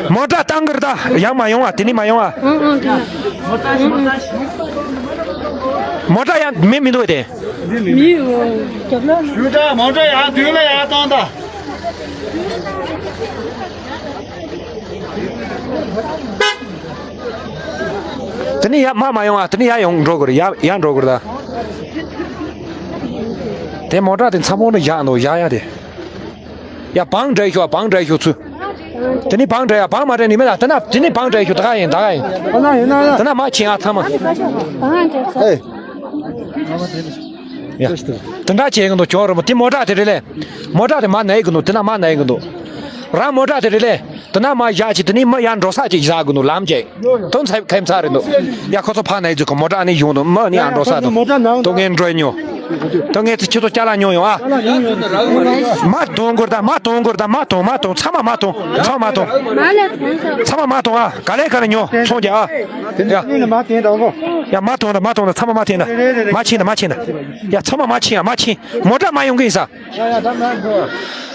མོ་ཊ་བཏང་གི་རེད་ད། ཡར་མ་ཡོང་ཨ། དེ་ནས་མ་ཡོང་ཨ། ཨང་ཨང་དེ་ན། མོ་ཊ་ཡང་མེད་མི་འདུག་དེ། མི་ཡོད། རྒྱབ་ལ་ན། ཞུ་དྲ་མོ་ཊ་ཡར་མདུན་ལ་ཡར་བཏང་ད། དེ་ནས་ཡར་མར་མ་ཡོང་ཨ། དེ་ནས་ཡར་ཡོང་འགྲོ་དགོས་རེད། ཡར་ཡར་འགྲོ་དགོས་རེད་ད། དེ་མོ་ཊ་དེ་ཚ་མོ་ནས་བཞག་འདུག་བཞག་ཡ་དེ། ཡ་བང་འདྲ་ཤོག་བང་འདྲ་ཤོག་ཚུ། དེ་ནས་བང་འདྲ་ཡ། བང་མ་འདྲ་ནི་མེད་ད། དེ་ན་དེ་ནས་བང་འདྲ་ཤོག་ད་ག་ཡིན་ད་ག་ཡིན། ཨ་ན་ཡིན་ན་ཡ། དེ་ན་མ་ཕྱིན་ཨ་ཚང་མ། བང་འདྲ་ཤོག་ཨེ། ཡ། དེ་འདྲ་བྱེད་གི་འདུག་ཅོག་རི་མོ་དེ་མོ་ཊ་དེ་རེད་ལེ། མོ་ཊ་དེ་མ་ནའི་གི་འདུག་དེ་ན་མ་ནའི་གི་འདུག་རང་མོ་ཊ་དེ་རེད་ལེ། དེ་ན་མ་བཞག་ཅིག་དེ་ནི་མི་ཡར་འགྲོ་ས་ཅིག་བཞག་གི་འདུག་ལམ་ཅིག་དོན་ཚ་ཁེམ་ཚ་རེད་འདུག་ཡ་ཁོ་ཚོ་ཕ་ནའི་ཚོ་གི་མོ་ཊ་ནི་ཡོང་འདུག་མི་ནི་ཡར་འགྲོ་ས་འདུག་མོ་ཊ་ནང་དོ་ངན་འགྲོ་ཉོ། དོ་ངན་ཚོ་ཁྱེད་ཚོ་ཅ་ལག་ཉོ་ཡོང་ཨ། མ་དོང་གོར་ད་མ་དོང་གོར་ད་མ་དོང་མ་དོང་ཚང་མ་མ་དོང་ཚང་མ་མ་དོང་། ཚང་མ་མ་དོང་ཨ་ག་ལེ་ག་ལེ་ཉོ་ཚོང་རྒྱག་ཨ། ཡ། ཡ་མ་དོང་ད་མ་དོང་ད་ཚང་མ་མ་དེང་ད། མ་ཕྱིན་ད་མ་ཕྱིན་ད། ཡ་ཚང་མ་མ་ཕྱིན་ཡ་མ་ཕྱིན། མོ་ཊ་མ་ཡོང་གི་ཡིན་ས།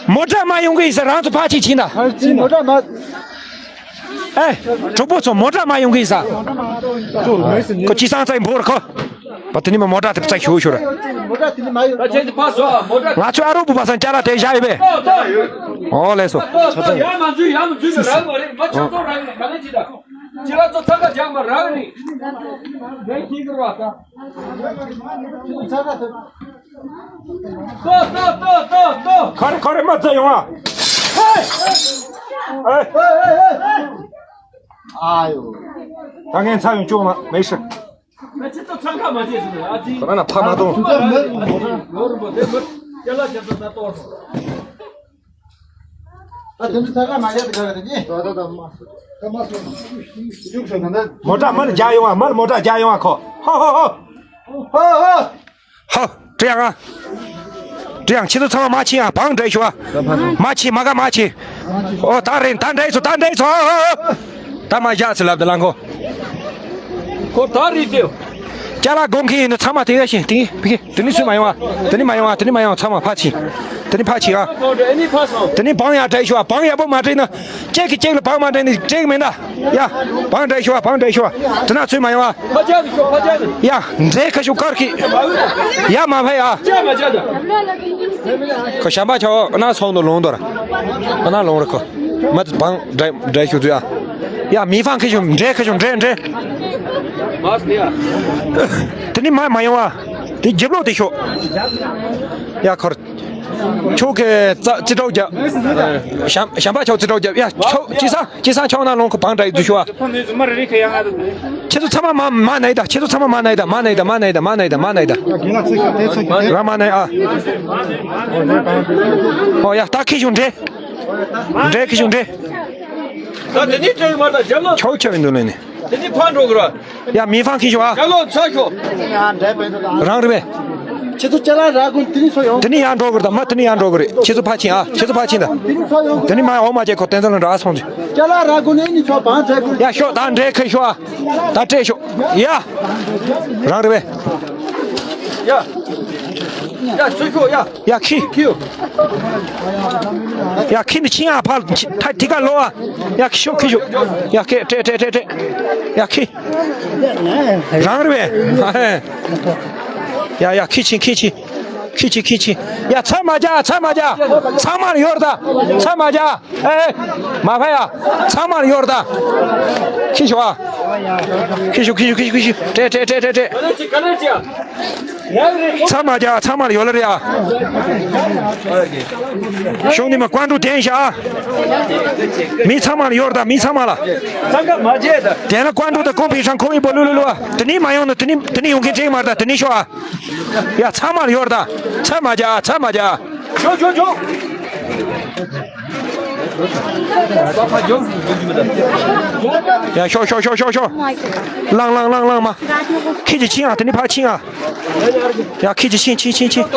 མོ་ཊ་མ་ཡོང་གི་ཡིན་ས་རང་ཚོ་ཕ་ཕྱིན་ཕྱིན་ད། ཨེ། གྲོགས་པོ་ཚོ་མོ་ཊ་མ་ཡོང་གི་ཡིན་ས། ཁོ་ཅི་སང་ཚ་ཡིན་འབོར་ཁོ། བ་དེ་ནི་མོ་ཊ་དེ་ཚ་ཞུ་ཞུ་ར། ང་ཚོ་ཨ་རོ་བུ་བ་སང་ཅ་ལག་དེ་བཞག་ཡོད་པས། ཨོ་ལས་སོ། ཅི་ལ་ཚོ་ཚ་ཁ་རྒྱག་མ་རག་ནི། ཏོ་ཏོ་ཏོ་ཏོ་ཏོ། ཁ་རེ་ཁ་རེ་མ་ཚ་ཡོང་ཨ། ཨེ། ཨ་ཡོ། ད་ངན་ཚ་ཡོང་ཅོག་མ་མེ་ཤི། ཁ་ན་ཕ་མ་དོང་། ད་དེ་འདྲ་ཚ་ཁ་མ་རྒྱག་དེ་ག་རེ་ནི། མོ་ཊ་མར་རྒྱག་ཡོང་བ་མར་མོ་ཊ་རྒྱག་ཡོང་བ་ཁོ། ཧོ་ཧོ་ཧོ། ཧོ་ཧོ། ཧོ། ཀྲི་ཡང་ཨ། ཀྲི་ཡང་ཁྱེད་ཚོ་ཚང་མ་མ་ཕྱིན་ཨ་བང་འདྲ་ཞུ་ཨ། མ་ཕྱིན་མ་ག་མ་ཕྱིན། ཨོ་ད་རེད་ད་འདྲ་ཚོ་ད་འདྲ་ཚོ་ཨ། ད་མ་བཞག་ཚེ་ལབ་དེ་ལང་ཁོ། ཁོ་ད་རེད་དེ། ཅ་ལག་དགོངས་མཁན་ཡིན་ན་ཚང་མ་དེ་ག་ཤེས་དེ་གི་དེ་ནི་སུས་མ་ཡོང་ཨ། དེ་ནི་མ་ཡོང་ཨ་དེ་ནི་མ་ཡོང་ཚང་མ་ཕ་ཕྱིན། དེ་ནི་ཕ་ཕྱིན་ཨ། དེ་ནི་བང་ཡག་འདྲ་ཞུ་ཨ་བང་ཡག་པོ་མ་འདྲ་ན། གཅིག་གིས་གཅིག་ལ་བང་མ་འདྲ་ནི་འགྲིག་མིན་ད། ཡ། བང་འདྲ་ཞུ་བ་བང་འདྲ་ཞུ་བ། དེ་ན་ཚུར་མ་ཡོང་བ། ཡ། འདྲེ་ཁ་ཤུ་དཀར་ཁི། ཡ་མ་ཕ་ཡ། ཁོ་ཞམ་པ་ཆའོ་ཨ་ན་སོང་དུ་ལོང་དོ་ར། ཨ་ན་ལོང་ར་ཁོ། མ་བང་འདྲ་འདྲ་ཞུ་ཚུ་ཡ། ཡ་མི་ཕང་ཁི་ཤུ་འདྲེ་ཁ་ཤུ་འདྲེ་འདྲེ། དེ་ནི་མ་མ་ཡོང་བ། དེ་རྒྱབ་ལོག་དེ་ཤོག་ཡ་ཁོར། ཁྱོད་ཀྱི་རྩ་རྩི་གྲོགས་རྒྱབ། ཞམ་ཞམ་པ་ཁྱོད་རྩི་གྲོགས་རྒྱབ་ཡ་ཁྱོད་ཅི་ས་ཅི་ས་ཁྱོད་ན་ལོང་ཁོ་བང་འདྲ་ཡི་དུ་ཤུ་བ། ཁྱེད་ཚོ་ཚང་མ་མ་མ་ནའི་ད་ཁྱེད་ཚོ་ཚང་མ་མ་ནའི་ད་མ་ནའི་ད་མ་ནའི་ད་མ་ནའི་ད་མ་ནའི་ད། ར་མ་ནའི་ཨ། ཨོ་ཡ་ད་ཁི་ཤུ་འདྲེ། འདྲེ་ཁི་ཤུ་འདྲེ། ད་དེ་ནི་དྲན་མ་ད་རྒྱབ་ལོ། ཁྱོད་ཁྱོད་མི་འདུག་ལེ་ནི། དེ་ནི་ཕར་འགྲོ་དགོས་ར། ཡ་མི་ཕང་ཁི་ཤོ་ཨ། ཡ་ལོ་ཚ་ཤོ། རང་རེད་པས། ཁྱེད་ཚོ་ཅ་ལག་རག་གོ་དེ་ནི་ཚོ་ཡོང་། དེ་ནི་ཡང་འགྲོ་དགོས་རེད་ད་མ་དེ་ནི་ཡང་འགྲོ་དགོས་རེད་ཁྱེད་ཚོ་ཕ་ཕྱིན་ཨ་ཁྱེད་ཚོ་ཕ་ཕྱིན་ད། དེ་ནི་ཚོ་ཡོང་། དེ་ནི་མ་འོ་མ་ཅེ་ཁོ་བསྟན་ཚོ་ལ་འགྲོ་ཨ་སོང་ཅི། ཅ་ལག་རག་གོ་ནི་ནི་ཚོ་བང་ཚ་གོ། ཡ་ཤོ་ད་འདྲེ་ཁི་ཤོ་ཨ། ད་སྤྲད་ཤོ། ཡ། རང་རེད་པས། ཡ། ཡ་ཚུར་ཤོག་ཡ། ཡ་ཁི། ཁི་ཡོ། ཡ་ཁི་ནི་ཕྱིན་ཨ་ཕར་ཐ་ཐི་ཀ་ལོ་ཨ། ཡ་ཁི་ཤོག་ཁི་ཤོག་ཡ་ཁི་སྤྲད་སྤྲད་སྤྲད་སྤྲད། ཡ་ཁི། རང་རེད་པས། ཡ་ཡ་ཁི་ཕྱིན་ཁི་ཕྱིན། ཁི་ཕྱིན་ཁི་ཕྱིན། ཡ་ཚ་མ་རྒྱག་ཚ་མ་རྒྱག་ཚང་མར་ཡོར་ད། ཚ་མ་རྒྱག་ཨེ། མ་ཕ་ཡ། ཚང་མར་ཡོར་ད། ཁི་ཤོག་ཨ། ཁི་ཤོག་ཁི་ཤོག་ཁི་ཤོག་ཁི་ཤོག་སྤྲད་སྤྲད་སྤྲད་སྤྲད་སྤྲད། ཚང་མ་རྒྱ་ཚང་མར་ཡོད་ལ་རེད་ཨ། གཞུང་འདི་མ་ཀོན་ཀྲུ་དན་ཤ་ཨ། མི་ཚང་མར་ཡོད་རེད་ད་མི་ཚང་མ་ལ། ཚང་ཀ་མ་བྱེད་ད། དེ་ན་ཀོན་ཀྲུ་དང་ཀོང་ཕིང་ཧྲང་ཁོ་ཡི་པོ་ལུ་ལུ་ལུ་ཨ། དེ་ནི་མ་ཡོང་ན་དེ་ནི་དེ་ནི་ཡོང་མཁན་ཅིག་མ་རེད་ད་དེ་ནི་ཤོག་ཨ། ཡ་ཚང་མར་ཡོད་རེད་ད། ཚང་མ་རྒྱ་ཚང་མ་རྒྱ། ཇོ་ཇོ་ཇོ། ཡ་ཤོག་ཤོག་ཤོག་ཤོག་ཤོག་ལང་ལང་ལང་ལང་མ། ཁྱེད་ཀྱིས་ཕྱིན་ཨ་དེ་ནི་ཕར་ཕྱིན་ཨ། ཡ་ཁྱེད་ཀྱིས་ཕྱིན་ཕྱིན་ཕྱིན་ཕྱིན།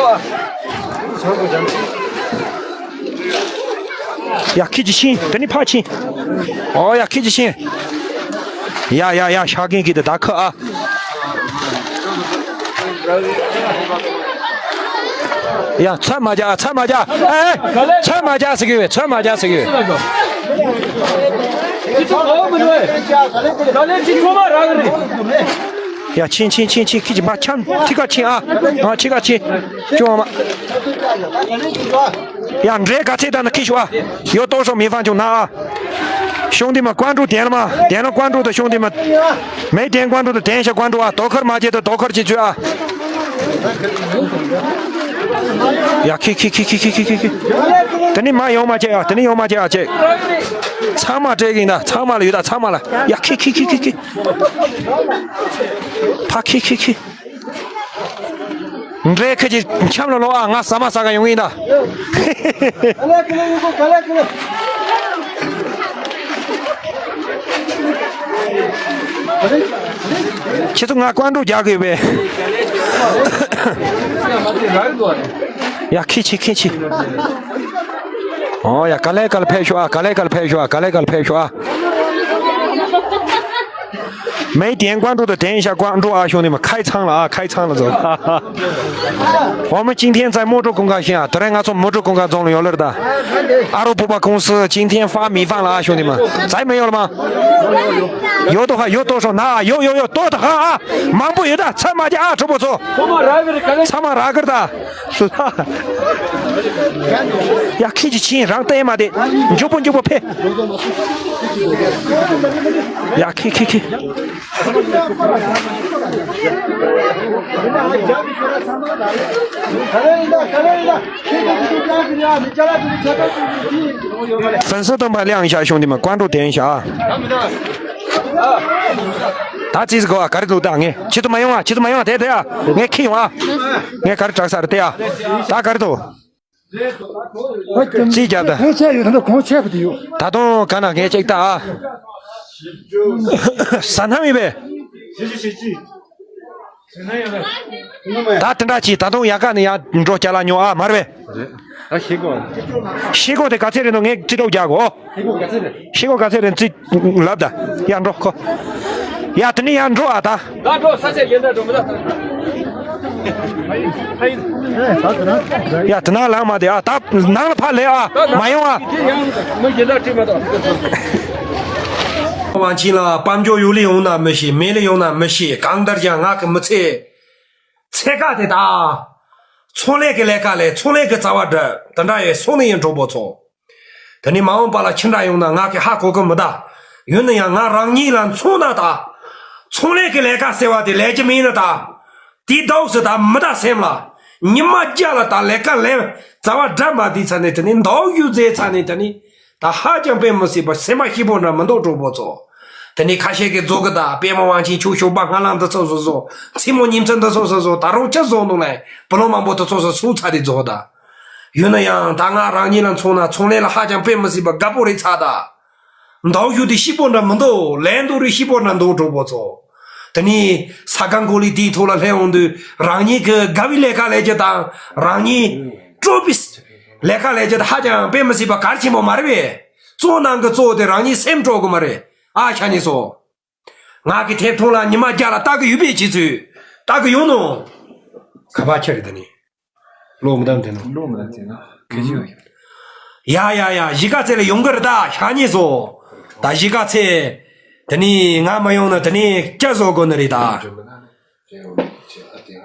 ཡ་ཁྱེད་ཀྱིས་ཕྱིན་དེ་ནི་ཕར་ཕྱིན། ཨོ་ཡ་ཁྱེད་ཀྱིས་ཕྱིན། ཡ་ཡ་ཡ་ཤ་རྒན་གྱིས་དེ་ད་ཁ་ཨ། ཡ་ཚད་མ་རྒྱག་ཚད་མ་རྒྱག་ཨེ། ཚད་མ་རྒྱག་ཟེར་གི་བས་ཚད་མ་རྒྱག་ཟེར་གི་བས། ཡ་ཕྱིན་ཕྱིན་ཕྱིན་ཕྱིན་ཁྱི་ཅི་མ་ཁྱམས་ཁྱི་ཁ་ཕྱིན་ཨ། ཨ་ཁྱི་ཁ་ཕྱིན། ཅུང་མ། ཡ་འདྲེ་ག་ཚད་ད་ན་ཁྱི་ཤོག་ཨ། ཡོ་ཏོ་ཤོག་མི་ཕང་ཅུང་ན་ཨ། གཞུང་འདི་མ་ཀོན་ཀྲུ་དན་ལ་མ་དན་ལ་ཀོན་ཀྲུ་དང་གཞུང་འདི་མ། མེ་དན་ཀོན་ཀྲུ་དང་དན་ཤ་ཀོན་ཀྲུ་ཨ་དོ་ཁར་མ་བྱེད་དང་དོ་ཁར་བྱེད་ཚུལ་ཨ། ཡ་ཁི་ཁི་ཁི། དེ་ནི་མ་ཡོང་མ་བྱེད་ཨ་དེ་ནི་ཡོང་མ་བྱེད་ཨ་བྱེད། ཚང་མ་སྤྲད་གིན་ད་ཚང་མ་ལ་ཡོད་ད་ཚང་མ་ལ་ཡ་ཁི་ཁི་ཁི་ཁི་ཁི། ཕ་ཁི་ཁི་ཁི། འདྲེ་ཁ་ཅིག་འཁྱམ་ལ་ལོག་ཨ། ང་ཟ་མ་ཟ་ག་ཡོང་ཡིན་ད། ཁྱེད་ཚོ་ང་ཀོན་ཀྲུག་རྒྱག་གི་ཡོད་པས། ཡ་ཁི་ཆི་ཁི་ཆི། ཨོ་ཡ་ག་ལེ་ག་ལེ་ཕེབས་ཤོག་ཨ། ག་ལེ་ག་ལེ་ཕེབས་ཤོག་ཨ། ག་ལེ་ག་ལེ་ཕེབས་ཤོག་ཨ། 没点关注的点一下关注啊，兄弟们，开仓了啊，开仓了走。我们今天在木竹公园县啊，当然我从木竹公园中了有了的。阿拉伯巴公司今天发米饭了啊，兄弟们，在没有了吗？有的话有多少拿啊，有有有多的很啊，忙不有的，参马家啊，直播做，参马拉根的。 ཡ་ཁྱེད་ཀྱི་ཆིན་རང་བལྟས་མ་བལྟས། མགྱོགས་པོ་མགྱོགས་པོ་ཕེབས། ཡ་ཁྱེད་ཁྱེད་ཁྱེད།粉丝灯牌亮一下，兄弟们，关注点一下啊！ད་ཙིས་གོ་ཨ་ག་རེ་འདུག་ད། ངས་ཁྱེད་ཚོ་མ་ཡོང་ཨ། ཁྱེད་ཚོ་མ་ཡོང་ཨ། དེ་དེ་ཨ། ངས་ཁྱི་ཡོང་ཨ། ངས་ག་རེ་དྲག་ས་རེད་དེ་ཨ། ད་ག་རེ་འདུག་ཙི་རྒྱབ་ད། གོང་ཆད་ཡོད་ད། གོང་ཆད་པ་དེ་ཡོད། ད་དུང་ག་ན་ངས་ཅིག་ད་ཨ། ས་ན་མི་བས། ད་དེ་འདྲ་ཅིག་ད་དུང་ཡ་ག་ནས་ཡ་འགྲོ་རྒྱ་ལ་ཉོ་ཨ་མར་བས། ཤེལ་སྒོ་དེ་ག་ཚད་རེད་འདུག་ངས་ཅི་ཏོག་རྒྱག་གོ། ཤེལ་སྒོ་ག་ཚད་རེད་ཙི་ལབ་ད། ཡ་འགྲོ་ཁོ། ཡ་དེ་ནས་ཡ་འགྲོ་ཨ་ད། ད་འགྲོ་ས་ཆ་གཞན་དུ་འགྲོ་མི་ད། ཡ་དེ་ན་ལངས་མ་དེ་ཨ། ད་ནང་ལ་ཕར་སླེབས་ཨ། མ་ཡོང་ཨ། མི་གཞན་དག་ཁྲིད་མ་གཏོགས། དབང་ཆེན་ལ་དཔལ་འབྱོར་ཡོད་ལེ་ཡོང་ན་མི་ཤེས། མེད་ལེ་ཡོང་ན་མི་ཤེས། གང་ལྟར་ཀྱང་ང་གི་མི་ཚེ་ཚེ་ག་དེ་ད། ཚོང་ལས་ཀྱི་ལས་ཀ་ལས། ཚོང་ལས་ཀྱི་རྩ་བ་འགྲུབ། དེ་འདྲ་ཡོད་སོང་ནས་ཡིན་གྲོགས་པོ་ཚོ། དེ་ནས་མ་འོངས་པ་ལ་ཅི་འདྲ་ཡོང་ན་ང་གི་ཧ་གོ་གི་མི་ད། ཡོད་ན་ཡང་ང་རང་ཉིད་ལ་མཚོན་ན་ད། ཚོང་ལས་ཀྱི་ལས་ཀ་ཟེར་བ་དེ་ལས་ཀྱི་མིན་ན་ད། དེ་ཟློག་སུ་ད་མི་ད་སེམས་ལ། ཉི་མ་བརྒྱ་ལ་ད་ལས་ཀ་ལས་རྩ་བ་འགྲུབ་མ་དེ་ཚ་ནས་དེ་ནས་འདོགས་ཡུ་ཟེ་ཚ་ནས་དེ་ནས་ད་ཧ་ཅང་དཔེ་མི་སྲིད་པ་སེམས་མ་སྐྱིད་པོ་འདྲ་མི་འདུག་གྲོགས་པོ་ཚོ། དེ་ནས་ཁ་ཤས་ཀྱིས་རྫོགས་གི་ད་པད་མ་དབང་ཆེན་ཆོས་ཞོགས་པ་སྔ་ལངས་འདི་ཚོ་བཟོ་བཟོ། མཚན་མོ་ཉིན་མཚན་འདི་ཚོ་བཟོ་བཟོ། ད་རུང་ཅི་བཟོ་འདུག་ལས་བུ་ལོན་མང་པོ་དེ་ཚོ་བཟོ་སུ་ཚ་དེ་རྫོགས་ད། ཡོད་ན་ཡང་ད་ང་རང་ཉིད་ལ་མཚོན་ན་ཚོང་ལས་ལ་ཧ་ཅང་དཔེ་མི་སྲིད་པ་དགའ་པོ་རེད་ཚ་ད། འདོགས་ཡུ་དེ་སྐྱིད་པོ་འདྲ་མི་འདུག་ལས་འདུག་རེ་སྐྱིད་པོ་འདྲ་འདུག་གྲོགས་པོ་ཚོ། དེ་ནས་ས་ཁང་གོ་ལི་དེའི་ཐོག་ལ་སླེབས་འོང་དུས་རང་ཉིད་ཀྱི་དགའ་བའི་ལས་ཀ་ལས་རྒྱུ་དང་རང་ཉིད་སྤྲོ་པའི་ལས་ཀ་ལས་རྒྱུ་དེ་ཧ་ཅང་དཔེ་མི་སྲིད་པ་གལ་ཆེན་པོ་མ་རེད་པས། གཙོ་ནང་གི་གཙོ་དེ་རང་ཉིད་སེམས་སྤྲོ་གི་མ་རེད་ཨ། ཤ་ཉེ་སོ། ང་གི་ཐེབ་ཐོང་ལ་ཉི་མ་བརྒྱ་ལ་ལྟ་གི་ཡོད་པའི་ཁྱེད་ཚོས་ལྟ་གི་ཡོང་ནོ། ག་པར་ཁྱེར་དེ་ནི། ལོ་མི་དམ་དེ་ནོ། ལོ་མི་དམ་དེ་ནོ། ཁེ་ཆི་ཡོད། ཡ་ཡ་ཡ་གཞིས་ཀ་རྩེ་ལ་ཡོང་གི་རེད་ད་ཤ་ཉེ་སོ། ད་གཞིས་ཀ་རྩེ། དེ་ནི་ང་མ་ཡོང་ན་དེ་ནི་སྐྱ་བཟོ་དགོས་ནི་རེད་ད།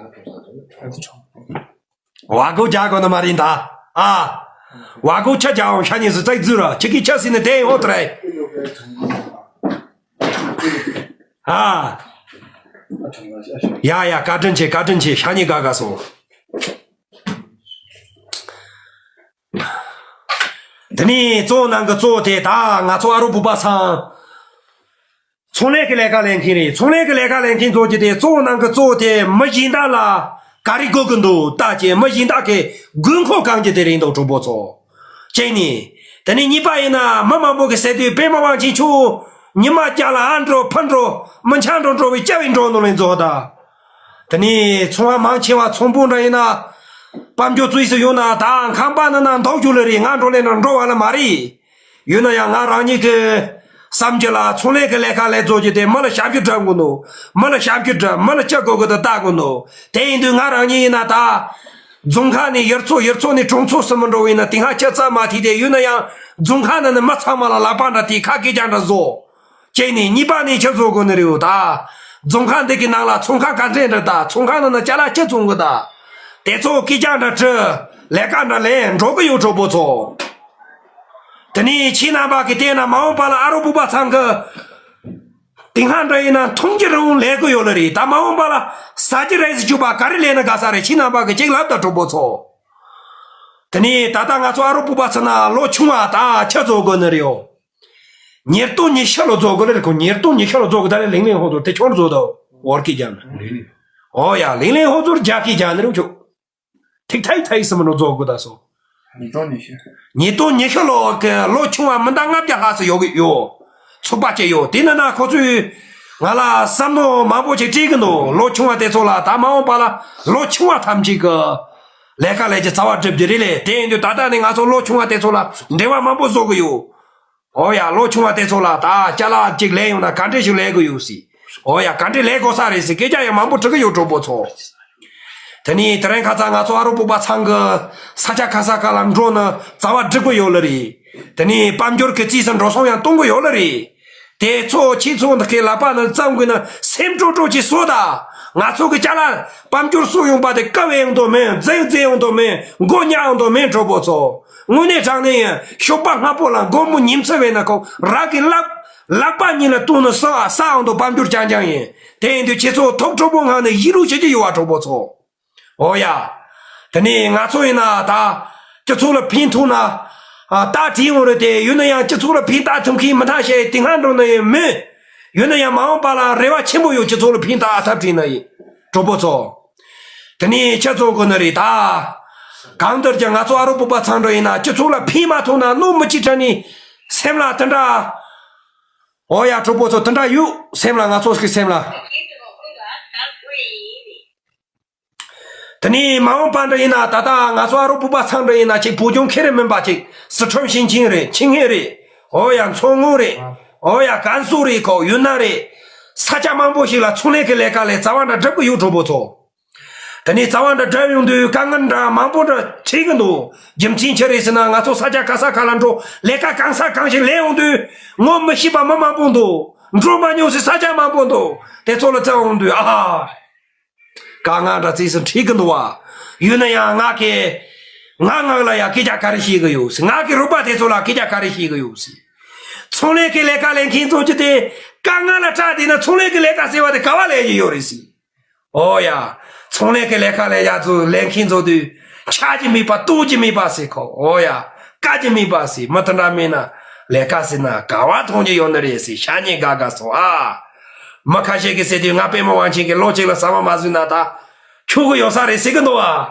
བ་གོ་རྒྱག་དགོས་ནི་མ་རེད་ད། ཨ། བ་གོ་ཆ་རྒྱག་འོང་ཤ་ཉེ་སོ་ཙག་ཙུ་ར་ཁྱེད་ཀྱི་ཆ་སྲིད་ནི་དེ་ཡོད་རེད། ཨ། ཡ་ཡ་བཀའ་དྲིན་ཆེ་བཀའ་དྲིན་ཆེ་ཤ་ཉེ་དགའ་དགའ་སོང་། དེ་ནས་གཙོ་བོ་ནང་གི་གཙོ་བོ་དེ་ད་ང་ཚོ་ཨ་རོ་བུ་པ་ཚང་། ཚོང་ལས་ཀྱི་ལས་ཀ་ལས་མཁན་རེད། ཚོང་ལས་ཀྱི་ལས་ཀ་ལས་མཁན་ཚོ་གྱི་དེ་གཙོ་བོ་ནང་གི་གཙོ་བོ་དེ་མི་གཞན་དག་ལ་ག་རེ་དགོས་ཀྱི་འདུག་ལྟ་ཅེས་མི་གཞན་དག་གི་དགོས་མཁོ་གང་གི་དེ་རེད་འདུག་གྲོགས་པོ་ཚོ། གཅིག་ནས། དེ་ནས་གཉིས་པ་ཡིན་ན་མི་མང་པོ་གི་ཟེར་དུས་པད་མ་དབང་ཆེན་ཆོས་ཉི་མ་བརྒྱ་ལ་ཨ་འགྲོ་ཕ་འགྲོ་མི་ཆ་འགྲོ་འགྲོ་བའི་སྐྱ་བའི་འགྲོ་ནོ་ལས་རྫོགས་ད། དེ་ནས་ཚོང་བ་མང་ཆེ་བ་ཚོང་དཔོན་འདྲ་ཡིན་ན། དཔལ་འབྱོར་བཙུགས་སུ་ཡོད་ན་ད་ཁང་པ་ནང་ན་འདོགས་རྒྱུ་ལ་རེད། ང་འགྲོ་ལས་ན་འགྲོ་བ་ལ་མ་རེད། ཡོད་ན་ཡང་ང་རང་ཉིད་ཀྱི་བསམ་རྒྱུ་ལ་ཚོང་ལས་ཀྱི་ལས་ཀ་ལས་རྫོགས་རྒྱུ་དེ་མི་ལ་ཞབས་ཞུ་སྒྲུབ་དགོས་ནོ། མི་ལ་ཞབས་ཞུ་སྒྲུབ་མི་ལ་སྐྱི་དགོས་དགོས་དེ་ལྟ་དགོས་ནོ། དེ་ཡིན་དུས་ང་རང་ཉིད་ཡིན་ན་ད། རྫོང་ཁ་ནས་ཡུལ་ཚོ་ཡུལ་ཚོ་ནས་གྲོང་ཚོ་སུ་མི་འགྲོ་བས་ན་དེ་སྔ་ཆུ་ཚ་མ་ཐིག་དེ་ཡོད་ན་ཡང་རྫོང་ཁ་ནང་ནས་མི་ཚང་མ་ལ་ལག་པ་འདྲ་དེ་ཁ་སྐད་རྒྱག་འདྲ་བཟོ། གཅིག་ནས་གཉིས་པ་ནས་ཆུ་བཟོ་དགོས་ནི་རེད་ད། རྫོང་ཁ་འདི་གི་ནང་ལ་ཚོང་ཁང་ག་འདྲས་འདྲ་ད་ཚོང་ཁང་ནང་ན་ཅ་ལག་ཅི་བཙོང་གི་ད། དེ་ཚོ་སྐད་རྒྱག་འདྲ་དྲི། ལས་ཀ་འདྲ་ལས་འགྲོ་གི་ཡོད་གྲོགས་པོ་ཚོ། དེ་ནས་ཁྱེད་རྣམ་པ་གི་བལྟས་ན་མ་འོངས་པ་ལ་ཨ་རོ་བུ་པ་ཚང་གི་དེ་སྔ་འདྲ་ཡིན་ན་འཐུང་རྒྱུ་རུང་ལས་ཀི་ཡོད་ལ་རེད། ད་མ་འོངས་པ་ལ་ཟ་རྒྱུ་རེད་ཟེར་རྒྱུ་པ་ག་རེ་ལས་ན་དགའ་ས་རེད། ཁྱེད་རྣམ་པ་གི་གཅིག་ལབ་ད་གྲོགས་པོ་ཚོ། དེ་ནས་ད་ལྟ་ང་ཚོ་ཨ་རོ་བུ་པ་ཚོ་ན་ལོ་ཆུང་བ་ད་ཆུ་བཙོ་དགོས་ནི་རེད་ཡོ། ཉེར་སྟོང་ཉི་ཤུ་ལོ་བཙོ་དགོས་ལེ་རེད་ཁོ། ཉེར་སྟོང་ཉི་ཤུ་ལོ་བཙོ་དགོས་ད་ལེ་ལིང་ལིང་ཧོ་ཚོ་དེ་ཁྱོར་བཙོ་ད་བོར་ཀི་རྒྱག་ན། ཨོ་ཡ་ལིང་ལིང་ཧོ་ཚོར་རྒྱག་ཀི་རྒྱག་ནི་རུ་ཆོ། ཐིག་ཐའི་ཐའི་སི་མི་འགྲོ་རྫོགས་དགོས་ད་སོ། ཉིས་སྟོང་ཉི་ཤུ། ཉིས་སྟོང་ཉི་ཤུ་ལོ་གི་ལོ་ཆུང་བ་མི་འདང་ལྔ་བརྒྱ་ལྷག་ཙམ་ཡོད་གི་ཡོད། ཚོགས་པ་བཅས་ཡོད། དེ་ནི་ན་ཁོ་ཚོས་ང་ལ་བསམ་མནོ་མང་པོ་ཞིག་སྤྲད་གི་འདུག་ལོ་ཆུང་བ་དེ་ཚོ་ལ་ད་མ་འོངས་པ་ལ་ལོ་ཆུང་བ་ཐམས་ཅད་ཀྱི་ལས་ཀ་ལས་ཀྱི་རྩ་བ་སྒྲུབ་རྒྱུ་རེད་ལས། དེ་ཡིན་དུས་ད་ལྟ་ནས་ང་ཚོ་ལོ་ཆུང་བ་དེ་ཚོ་ལ་འབྲེལ་བ་མང་པོ་བཟོ་གི་ཡོད། ཨོ་ཡ། ལོ་ཆུང་བ་དེ་ཚོ་ལ་ད་ཅ་ལག་ཅིག་ལས་ཡོང་ན་ག་འདྲས་ཞིག་ལས་དགོས་ཡོད་སྲིད། ཨོ་ཡ། ག་འདྲས་ལས་དགོས་ས་རེད་ཟེར་སྐད་ཆ་ཡང་མང་པོ་དྲི་གི་ཡོད་གྲོགས་པོ་ཚོ། དེ་ནས་དེ་རིང་ཁ་སང་ང་ཚོ་ཨ་རོ་པོ་པ་ཚང་གི་ས་ཆ་ག་ས་ག་ལ་འགྲོ་ནི་རྩ་བ་སྒྲིག་གི་ཡོད་ལེ་རེད། དེ་ནས་དཔལ་འབྱོར་གྱི་རྩིས་སུ་འགྲོ་སོང་ཡང་གཏོང་གི་ཡོད་ལེ་རེད། དེ་ཚོ་ཁྱེད་ཚོ་འདི་གའི་ལག་པ་ནས་བརྩམས་དགོས་ན་སེམས་སྤྲོ་སྤྲོ་ཅིག་གསོ་ད། ང་ཚོ་གི་ཅ་ལག་དཔལ་འབྱོར་གསོ་ཡོང་པ་དེ་དཀའ་བའི་ཡོང་དོ་མིན། འཛེག་འཛེག་ཡོང་དོ་མིན། མགོ་ཉག་ཡོང་དོ་མིན་གྲོགས་པོ་ཚོ། དངོས་གནས་དྲང་གནས་ཡིན། ཞོགས་པ་སྔ་པོ་ལ་མགོ་མོ་ཉིམ་ཚ་བས་ན་ཁོ་རག་གི་ལག་ལག་པ་གཉིས་ལ་བཏུང་ནས་ཟ་ཟ་འོང་དོ་དཔལ་འབྱོར་རྐྱང་རྐྱང་ཡིན། དེ་ཡིན་དུས་ཁྱེད་ཚོ་ཐོབ་གྲོགས་པོ་ངང་ནས་ཡིད་རུ་བྱེད་ཀྱི་ཡོད་བ་གྲོགས་པོ་ཚོ། ཨོ་ཡ། དེ་ནས་ང་ཚོ་ཡིན་ན་ད་སྤྱི་ཚོགས་ལ་ཕན་ཐོགས་ན་ཨ་ད་བྲིས་འོང་རེད་དེ། ཡོད་ན་ཡང་སྤྱི་ཚོགས་ལ་ཕན་ད་ཐུབ་མཁན་མི་ཐང་ཤེས་དེ་སྔ་འགྲོ་ནི་ཡིན་མོད། ཡོད་ན་ཡང་མ་འོངས་པ་ལ་རེ་བ་ཆེན་པོ་ཡོད། སྤྱི་ཚོགས་ལ་ཕན་ད་ཨ་ཐབས་བྲིས་ན་ཡིན། གྲོགས་པོ་ཚོ། དེ་ནས་ཁྱེད་ཚོ་གོ་ནི་རེད་ད། གང་ལྟར་ཀྱང་ང་ཚོ་ཨ་རོ་པོ་པ་ཚང་འདྲ་ཡིན་ན་སྤྱི་ཚོགས་ལ་ཕན་མ་ཐོགས་ན་གནོད་མི་ཅི་དྲག་ནི་སེམས་ལ་དེ་འདྲ། ཨོ་ཡ། གྲོགས་པོ་ཚོ་དེ་འདྲ་ཡོད་སེམས་ལ། ང་ཚོ་གི་སེམས་ལ། དེ་ནས་མ་འོངས་པ་འདྲ་ཡིན་ན་ད་ལྟ་ང་ཚོ་ཨ་རོ་པོ་པ་ཚང་འདྲ་ཡིན་ན་ཅིག་བོད་ལྗོངས་ཁེ་རེ་མིན་པ་ཅིག་སི་ཁྲོན་ཞིང་ཆེན་རེད། ཆིན་ཧེ་རེད། ཨོ་ཡ། མཚོ་སྔོན་རེད། ཨོ་ཡ། ཀན་སུའུ་རེད། ཁོ་ཡུན་ནན་རེད། ས་ཆ་མང་པོ་ཞིག་ལ་ཚོང་ལས་ཀྱི་ལས་ཀ་ལས་རྩ་བ་འདྲ་སྒྲུབ་གི་ཡོད་གྲོགས་པོ་ཚོ། དེ་ནས་རྩ་བ་འདྲ་སྒྲུབ་ཡོང་དུས་དཀའ་ངལ་འདྲ་མང་པོ་འདྲ་འཕྲད་གི་འདུག་རྒྱུ་མཚན་ཅི་རེད་ཟེར་ན་ང་ཚོ་ས་ཆ་ག་ས་ག་ལ་འགྲོ་ལས་ཀ་གང་ས་གང་ཞིག་ལས་ཡོང་དུས་ངོ་མི་ཤེས་པ་མི་མང་པོ་འདུག་འགྲོ་མ་མྱོང་སའི་ས་ཆ་མང་པོ་འདུག་དེ་ཚོ་ལ་བཙལ་ཡོང་དུས་ཨ་ཧ། དཀའ་ངལ་འདྲ་རྩིས་སུ་འཕྲད་གི་འདུག་བ། ཡོད་ན་ཡང་ང་གི་ང་ངག་ལ་ཡང་སྐད་ཆ་ག་རེ་བཤད་གི་ཡོད་ཟེར། ང་གི་རོགས་པ་དེ་ཚོ་ལ་སྐད་ཆ་ག་རེ་བཤད་གི་ཡོད་ཟེར། ཚོང་ལས་ཀྱི་ལས་ཀ་ལས་མཁན་ཚོ་ཅི་སྟེ་དཀའ་ངལ་ལ་སྐྲག་བསྡད་ན་ཚོང་ལས་ཀྱི་ལས་ཀ་ཟེར་བ་དེ་ག་བ་ལས་ཀྱི་ཡོད་རེད་ཟེར། ཨོ་ཡ། ཚོང་ལས་ཀྱི་ལས་ཀ་ལས་ཡ་ཚོ་ལས་མཁན་ཚོ་དུས་ཆགས་ཀྱི་མེད་པ་ལྟོགས་ཀྱི་མེད་པ་ཟེར་ཁོ། ཨོ་ཡ། དཀའ་ཀྱི་མེད་པ་ཟེར། མི་དེ་འདྲ་མེད་ན་ལས་ཀ་ཟེར་ན་ག་བ་མཐོང་རྒྱུ་ཡོད་ནི་རེད་ཟེར། ཤ་ཉེ་དགའ་དགའ་སོང་ཨ། མི་ཁ་ཤས་ཀྱིས་ཟེར་དུས་ང་པད་མ་དབང་ཆེན་གྱི་ལོ་གཅིག་ལ་ཟ་མ་མ་ཟོས་ན་ད་ཆོག་གི་ཡོད་ས་རེད་ཟེར་གི་འདུག་ཨ།